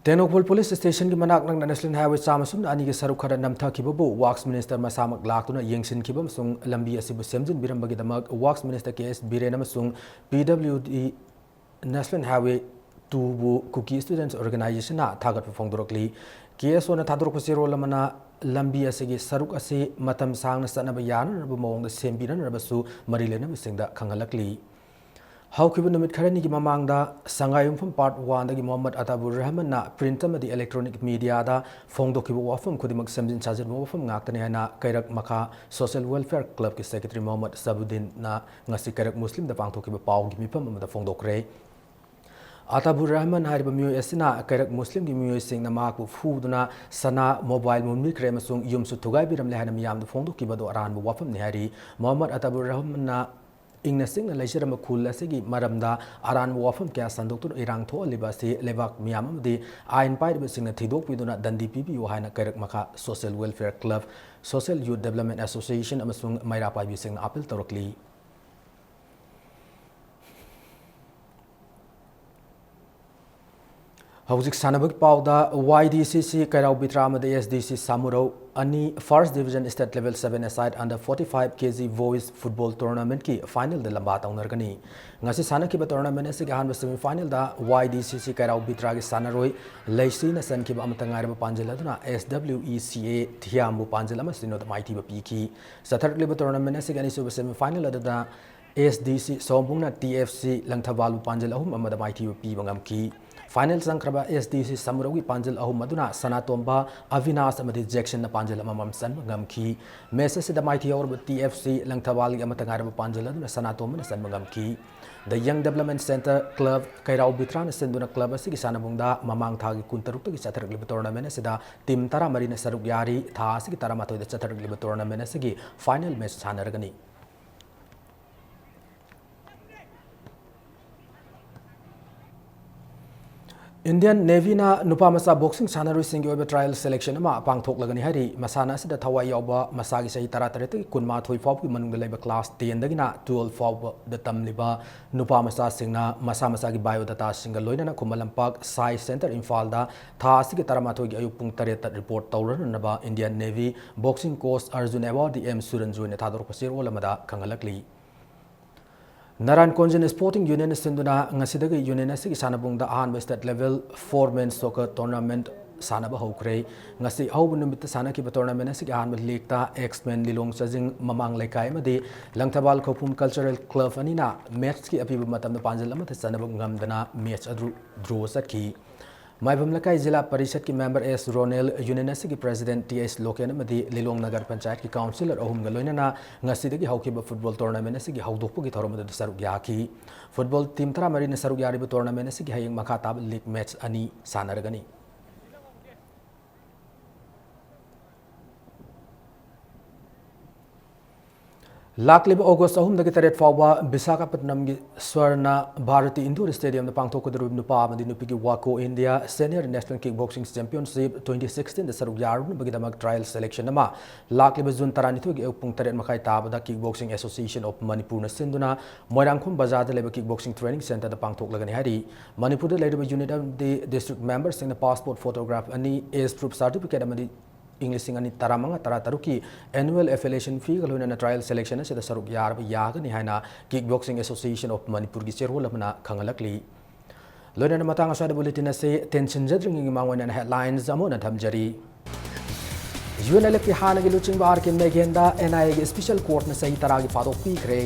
ꯇꯦꯡꯅꯧꯄꯜ Police Stationꯒꯤ ꯃꯅꯥꯛ ꯅꯛꯅ National Highway ꯆꯥꯝꯃ ꯁꯨꯞꯅ ꯑꯅꯤꯒꯤ ꯁꯔꯨꯛ ꯈꯔ ꯅꯝꯊꯈꯤꯕꯕꯨ Works Minister ꯃꯁꯥꯃꯛ ꯂꯥꯛꯇꯨꯅ ꯌꯦꯡꯁꯤꯟꯈꯤꯕ ꯑꯃꯁꯨꯡ ꯂꯝꯕꯤ ꯑꯁꯤꯕꯨ ꯁꯦꯝꯖꯤꯟꯕꯤꯔꯝꯕꯒꯤꯗꯃꯛ Works Minister K S Biren ꯑꯃꯁꯨꯡ P W D National Highway twoꯕꯨ Kuki Students Organizationꯅ ꯊꯥꯒꯠꯄ ꯐꯣꯡꯗꯣꯔꯛꯂꯤ꯫ K S Oꯅ ꯊꯥꯗꯣꯔꯛꯄ ꯆꯦꯔꯣꯜ ꯑꯃꯅ ꯂꯝꯕꯤ ꯑꯁꯤꯒꯤ ꯁꯔꯨꯛ ꯑꯁꯤ ꯃꯇꯝ ꯁꯥꯡꯅ ꯆꯠꯅꯕ ꯌꯥꯅꯅꯕ ꯃꯑꯣꯡꯗ ꯁꯦꯝꯕꯤꯅꯅꯕꯁꯨ ꯃꯔꯤ ꯂꯩꯅꯕꯁꯤꯡꯗ ꯈꯪꯍꯜꯂꯛꯂꯤ꯫ ꯍꯧꯈꯤꯕ ꯅꯨꯃꯤꯠ ꯈꯔꯅꯤꯒꯤ ꯃꯃꯥꯡꯗ ꯁꯉꯥꯏꯌꯨꯝꯐꯝ Part Oneꯗꯒꯤ ꯃꯣꯍꯝꯃꯗ ꯑꯇꯥꯕꯨꯔ ꯔꯍꯃꯟꯅ print ꯑꯃꯗꯤ electronic mediaꯗ ꯐꯣꯡꯗꯣꯛꯈꯤꯕ ꯋꯥꯐꯝ ꯈꯨꯗꯤꯡꯃꯛ ꯁꯦꯝꯖꯤꯟ ꯁꯥꯖꯤꯟꯕ ꯋꯥꯐꯝ ꯉꯥꯛꯇꯅꯤ ꯍꯥꯏꯅ ꯀꯩꯔꯛ ꯃꯈꯥ Social Welfare Clubꯀꯤ Secretary ꯃꯣꯍꯝꯃꯗ ꯁꯕꯨꯗꯤꯟꯅ ꯉꯁꯤ ꯀꯩꯔꯛ ꯃꯨꯁꯂꯤꯝꯗ ꯄꯥꯡꯊꯣꯛꯈꯤꯕ ꯄꯥꯎꯒꯤ ꯃꯤꯐꯝ ꯑꯃꯗ ꯐꯣꯡꯗꯣꯛꯈ꯭ꯔꯦ꯫ ꯑꯇꯥꯕꯨꯔ ꯔꯍꯃꯟ ꯍꯥꯏꯔꯤꯕ ꯃꯤꯑꯣꯏ ꯑꯁꯤꯅ ꯀꯩꯔꯛ ꯃꯨꯁꯂꯤꯝꯒꯤ ꯃꯤꯑꯣꯏꯁꯤꯡꯅ ꯃꯍꯥꯛꯄꯨ ꯐꯨꯗꯨꯅ ꯁꯅꯥ, mobile ꯃꯨꯟꯕꯤꯈ꯭ꯔꯦ ꯑꯃꯁꯨꯡ ꯌꯨꯝꯁꯨ ꯊꯨꯒꯥꯏꯕꯤꯔꯝꯂꯦ ꯍꯥꯏꯅ ꯃꯤꯌꯥꯝꯗ ꯐꯣꯡꯗꯣꯛꯈꯤꯕ ꯑꯗꯨ ꯑꯔꯥꯟꯕ ꯋꯥꯐꯝꯅꯤ ꯍꯥꯏꯔꯤ꯫ ꯃꯣꯍꯝꯃꯗ ꯑꯇꯥꯕꯨꯔ ꯔꯍꯃꯟꯅ ꯏꯪꯅ ꯆꯤꯛꯅ ꯂꯩꯖꯔꯝꯕ ꯈꯨꯜ ꯑꯁꯤꯒꯤ ꯃꯔꯝꯗ ꯑꯔꯥꯟꯕ ꯋꯥꯐꯝ ꯀꯌꯥ ꯁꯟꯗꯣꯛꯇꯨꯅ ꯏꯔꯥꯡ ꯊꯣꯛꯍꯜꯂꯤꯕ ꯑꯁꯤ ꯂꯩꯕꯥꯛ ꯃꯤꯌꯥꯝ ꯑꯃꯗꯤ ꯑꯥꯏꯟ ꯄꯥꯏꯔꯤꯕꯁꯤꯡꯅ ꯊꯤꯗꯣꯛꯄꯤꯗꯨꯅ ꯗꯟꯗꯤ ꯄꯤꯕꯤꯌꯨ ꯍꯥꯏꯅ ꯀꯩꯔꯛ ꯃꯈꯥ Social Welfare Club, Social Youth Development Association ꯑꯃꯁꯨꯡ ꯃꯩꯔꯥ ꯄꯥꯏꯕꯤꯁꯤꯡꯅ appeal ꯇꯧꯔꯛꯂꯤ꯫ ꯍꯧꯖꯤꯛ ꯁꯥꯟꯅꯕꯒꯤ ꯄꯥꯎꯗ, Y D C C ꯀꯩꯔꯥꯎ ꯕꯤꯇ꯭ꯔꯥ ꯑꯃꯗꯤ S D C ꯁꯥꯃꯨꯔꯧ ꯑꯅꯤ First Division State Level seven aside under forty five K G Boys Football Tournamentꯀꯤ finalꯗ ꯂꯝꯕꯥ ꯇꯧꯅꯔꯒꯅꯤ꯫ ꯉꯁꯤ ꯁꯥꯟꯅꯈꯤꯕ tournament ꯑꯁꯤꯒꯤ ꯑꯍꯥꯟꯕ semifinalꯗ Y D C C ꯀꯩꯔꯥꯎ ꯕꯤꯇ꯭ꯔꯥꯒꯤ ꯁꯥꯟꯅꯔꯣꯏ ꯂꯩꯁꯤꯅ ꯆꯟꯈꯤꯕ ꯑꯃꯠꯇ ꯉꯥꯏꯔꯕ ꯄꯥꯟꯖꯤꯜ ꯑꯗꯨꯅ S W E C A ꯊꯤꯌꯥꯝꯕꯨ ꯄꯥꯟꯖꯤꯜ ꯑꯃ ꯁꯤꯅꯣꯗ ꯃꯥꯏꯊꯤꯕ ꯄꯤꯈꯤ꯫ ꯆꯠꯊꯔꯛꯂꯤꯕ tournament ꯑꯁꯤꯒꯤ ꯑꯅꯤꯁꯨꯕ semifinal ꯑꯗꯨꯗ S D C ꯁꯣꯝꯕꯨꯡꯅ T F C ꯂꯪꯊꯕꯥꯜꯕꯨ ꯄꯥꯟꯖꯤꯜ ꯑꯍꯨꯝ ꯑꯃꯗ ꯃꯥꯏꯊꯤꯕ ꯄꯤꯕ ꯉꯝꯈꯤ꯫ Final ꯆꯪꯈ꯭ꯔꯕ S D C ꯁꯃꯨꯔꯧꯒꯤ ꯄꯥꯟꯖꯤꯜ ꯑꯍꯨꯝ ꯑꯗꯨꯅ ꯁꯅꯥꯇꯣꯝꯕ, ꯑꯚꯤꯅꯥꯁ ꯑꯃꯗꯤ ꯖꯦꯛꯁꯟꯅ ꯄꯥꯟꯖꯤꯜ ꯑꯃꯃꯝ ꯆꯟꯕ ꯉꯝꯈꯤ꯫ Match ꯑꯁꯤꯗ ꯃꯥꯏꯊꯤꯍꯧꯔꯕ T F C ꯂꯪꯊꯕꯥꯜꯒꯤ ꯑꯃꯠꯇ ꯉꯥꯏꯔꯕ ꯄꯥꯟꯖꯤꯜ ꯑꯗꯨꯅ ꯁꯅꯥꯇꯣꯝꯕꯅ ꯆꯟꯕ ꯉꯝꯈꯤ꯫ The Young Development Centre Club ꯀꯩꯔꯥꯎ ꯕꯤꯇ꯭ꯔꯥꯅ ꯁꯤꯟꯗꯨꯅ club ꯑꯁꯤꯒꯤ ꯁꯥꯟꯅꯕꯨꯡꯗ ꯃꯃꯥꯡ ꯊꯥꯒꯤ ꯀꯨꯟꯇꯔꯨꯛꯇꯒꯤ ꯆꯠꯊꯔꯛꯂꯤꯕ tournament ꯑꯁꯤꯗ team ꯇꯔꯥꯃꯔꯤꯅ ꯁꯔꯨꯛ ꯌꯥꯔꯤ꯫ ꯊꯥ ꯑꯁꯤꯒꯤ ꯇꯔꯥꯃꯥꯊꯣꯏꯗ ꯆꯠꯊꯔꯛꯂꯤꯕ tournament ꯑꯁꯤꯒꯤ final match ꯁꯥꯟꯅꯔꯒꯅꯤ꯫ Indian Navyꯅ ꯅꯨꯄꯥ ꯃꯆꯥ boxing ꯁꯥꯟꯅꯔꯣꯏꯁꯤꯡꯒꯤ ꯑꯣꯏꯕ trial selection ꯑꯃ ꯄꯥꯡꯊꯣꯛꯂꯒꯅꯤ ꯍꯥꯏꯔꯤ꯫ ꯃꯁꯥꯟꯅ ꯑꯁꯤꯗ ꯊꯋꯥꯏ ꯌꯥꯎꯕ ꯃꯁꯥꯒꯤ ꯆꯍꯤ ꯇꯔꯥꯇꯔꯦꯠꯇꯒꯤ ꯀꯨꯟꯃꯥꯊꯣꯏ ꯐꯥꯎꯕꯒꯤ ꯃꯅꯨꯡꯗ ꯂꯩꯕ class tenꯗꯒꯤꯅ twelve ꯐꯥꯎꯕꯗ ꯇꯝꯂꯤꯕ ꯅꯨꯄꯥ ꯃꯆꯥꯁꯤꯡꯅ ꯃꯁꯥ ꯃꯁꯥꯒꯤ biodataꯁꯤꯡꯒ ꯂꯣꯏꯅꯅ ꯈꯨꯃꯟ ꯂꯝꯄꯥꯛ Sai Centre ꯏꯝꯐꯥꯜꯗ ꯊꯥ ꯑꯁꯤꯒꯤ ꯇꯔꯥꯃꯥꯊꯣꯏꯒꯤ ꯑꯌꯨꯛ ꯄꯨꯡ ꯇꯔꯦꯠꯇ report ꯇꯧꯔꯅꯅꯕ Indian Navy boxing coach Arjun Award M Surranjoyꯅ ꯊꯥꯗꯣꯔꯛꯄ ꯆꯦꯔꯣꯜ ꯑꯃꯗ ꯈꯪꯍꯜꯂꯛꯂꯤ꯫ ꯅꯔꯥꯟ ꯀꯣꯟꯖꯤꯟ Sporting Unionꯅ ꯁꯤꯟꯗꯨꯅ ꯉꯁꯤꯗꯒꯤ union ꯑꯁꯤꯒꯤ ꯁꯥꯟꯅꯕꯨꯡꯗ ꯑꯍꯥꯟꯕ state level four men soccer tournament ꯁꯥꯟꯅꯕ ꯍꯧꯈ꯭ꯔꯦ꯫ ꯉꯁꯤ ꯑꯍꯧꯕ ꯅꯨꯃꯤꯠꯇ ꯁꯥꯟꯅꯈꯤꯕ tournament ꯑꯁꯤꯒꯤ ꯑꯍꯥꯟꯕ legꯇ X-Men ꯂꯤꯂꯣꯡ ꯆꯥꯖꯤꯡ ꯃꯃꯥꯡ ꯂꯩꯀꯥꯏ ꯑꯃꯗꯤ ꯂꯪꯊꯕꯥꯜ ꯈꯧꯄꯨꯝ Cultural Club ꯑꯅꯤꯅ matchꯀꯤ ꯑꯄꯤꯕ ꯃꯇꯝꯗ ꯄꯥꯟꯖꯤꯜ ꯑꯃꯠꯇ ꯆꯟꯅꯕ ꯉꯝꯗꯅ match ꯑꯗꯨ draw ꯆꯠꯈꯤ꯫ ꯃꯥꯏꯕꯝ ꯂꯩꯀꯥꯏ ꯖꯤꯂꯥ ꯄꯔꯤꯁꯠꯀꯤ member S ꯔꯣꯅꯦꯜ, union ꯑꯁꯤꯒꯤ president T H ꯂꯣꯀꯦꯟ ꯑꯃꯗꯤ ꯂꯤꯂꯣꯡ ꯅꯒꯔ ꯄꯟꯆꯥꯌꯠꯀꯤ councillor ꯑꯍꯨꯝꯒ ꯂꯣꯏꯅꯅ ꯉꯁꯤꯗꯒꯤ ꯍꯧꯈꯤꯕ football tournament ꯑꯁꯤꯒꯤ ꯍꯧꯗꯣꯛꯄꯒꯤ ꯊꯧꯔꯝ ꯑꯗꯨꯗ ꯁꯔꯨꯛ ꯌꯥꯈꯤ꯫ Football team ꯇꯔꯥꯃꯔꯤꯅ ꯁꯔꯨꯛ ꯌꯥꯔꯤꯕ tournament ꯑꯁꯤꯒꯤ ꯍꯌꯦꯡ ꯃꯈꯥ ꯇꯥꯕ league match ꯑꯅꯤ ꯁꯥꯟꯅꯔꯒꯅꯤ꯫ ꯂꯥꯛꯂꯤꯕ August ꯑꯍꯨꯝꯗꯒꯤ ꯇꯔꯦꯠ ꯐꯥꯎꯕ ꯕꯤꯁꯥꯈꯥꯄꯠꯅꯝꯒꯤ ꯁ꯭ꯋꯔꯅ ꯚꯥꯔꯇꯤ Indoor Stadiumꯗ ꯄꯥꯡꯊꯣꯛꯀꯗꯧꯔꯤꯕ ꯅꯨꯄꯥ ꯑꯃꯗꯤ ꯅꯨꯄꯤꯒꯤ WACO India Senior National Kickboxing Championship twenty sixteenꯗ ꯁꯔꯨꯛ ꯌꯥꯔꯨꯅꯕꯒꯤꯗꯃꯛ trial selection ꯑꯃ ꯂꯥꯛꯂꯤꯕ June ꯇꯔꯥꯅꯤꯊꯣꯏꯒꯤ ꯑꯌꯨꯛ ꯄꯨꯡ ꯇꯔꯦꯠ ꯃꯈꯥꯏ ꯇꯥꯕꯗ Kickboxing Association of Manipurꯅ ꯁꯤꯟꯗꯨꯅ ꯃꯣꯏꯔꯥꯡꯈꯣꯝ ꯕꯖꯥꯔꯗ ꯂꯩꯕ Kickboxing Training Centreꯗ ꯄꯥꯡꯊꯣꯛꯂꯒꯅꯤ ꯍꯥꯏꯔꯤ꯫ ꯃꯅꯤꯄꯨꯔꯗ ꯂꯩꯔꯤꯕ unit ꯑꯃꯗꯤ district memberꯁꯤꯡꯅ passport, photograph ꯑꯅꯤ, age proof certificate ꯑꯃꯗꯤ ꯏꯪ ꯂꯤꯁꯤꯡ ꯑꯅꯤ ꯇꯔꯥꯃꯉꯥ ꯇꯔꯥꯇꯔꯨꯛꯀꯤ annual affiliation feeꯒ ꯂꯣꯏꯅꯅ trial selection ꯑꯁꯤꯗ ꯁꯔꯨꯛ ꯌꯥꯔꯕ ꯌꯥꯒꯅꯤ ꯍꯥꯏꯅ Kick Boxing Association of Manipurꯒꯤ ꯆꯦꯔꯣꯜ ꯑꯃꯅ ꯈꯪꯍꯜꯂꯛꯂꯤ꯫ ꯂꯣꯏꯅꯅ ꯃꯇꯥꯡ ꯑꯁ꯭ꯋꯥꯏꯗ bulletin ꯑꯁꯤ ꯇꯦꯟꯁꯤꯟꯖꯗ꯭ꯔꯤꯉꯩꯒꯤ ꯃꯃꯥꯡ ꯑꯣꯏꯅ headlines ꯑꯃꯨꯛ ꯍꯟꯅ ꯊꯝꯖꯔꯤ꯫ UNLFꯀꯤ ꯍꯥꯟꯅꯒꯤ ꯂꯨꯆꯤꯡꯕ ꯑꯥꯔ ꯀꯦ ꯃꯦꯘꯦꯟꯗ NIAꯒꯤ special courtꯅ ꯆꯍꯤ ꯇꯔꯥꯒꯤ ꯐꯥꯗꯣꯛ ꯄꯤꯈ꯭ꯔꯦ꯫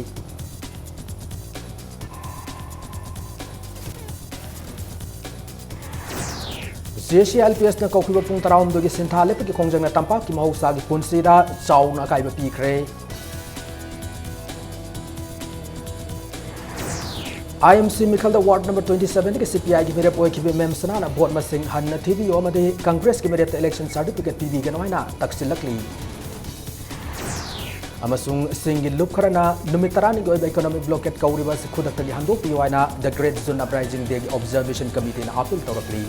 JAC-ILPSꯅ ꯀꯧꯈꯤꯕ ꯄꯨꯡ ꯇꯔꯥꯍꯨꯝꯗꯣꯏꯒꯤ ꯁꯤꯟꯊꯥ ꯂꯦꯞꯄꯒꯤ ꯈꯣꯡꯖꯪꯅ ꯇꯝꯄꯥꯛꯀꯤ ꯃꯍꯧꯁꯥꯒꯤ ꯄꯨꯟꯁꯤꯗ ꯆꯥꯎꯅ ꯑꯀꯥꯏꯕ ꯄꯤꯈ꯭ꯔꯦ꯫ IMC ꯃꯤꯈꯜꯗ ward number twenty sevenꯒꯤ CPIꯒꯤ ꯃꯤꯔꯦꯞ ꯑꯣꯏꯈꯤꯕ ꯃꯦꯝ ꯁꯅꯥꯅ vote ꯃꯁꯤꯡ ꯍꯟꯅ ꯊꯤꯕꯤꯌꯨ ꯑꯃꯗꯤ Congressꯀꯤ ꯃꯤꯔꯦꯞꯇ election certificate ꯄꯤꯕꯤꯒꯅꯨ ꯍꯥꯏꯅ ꯇꯛꯁꯤꯜꯂꯛꯂꯤ꯫ ꯑꯃꯁꯨꯡ ꯆꯤꯡꯒꯤ ꯂꯨꯞ ꯈꯔꯅ ꯅꯨꯃꯤꯠ ꯇꯔꯥꯅꯤꯒꯤ ꯑꯣꯏꯕ economic blockade ꯀꯧꯔꯤꯕ ꯑꯁꯤ ꯈꯨꯗꯛꯇꯒꯤ ꯍꯟꯗꯣꯛꯄꯤꯌꯨ ꯍꯥꯏꯅ The Great Zoon Uprising Dayꯒꯤ Observation Committeeꯅ appeal ꯇꯧꯔꯛꯂꯤ꯫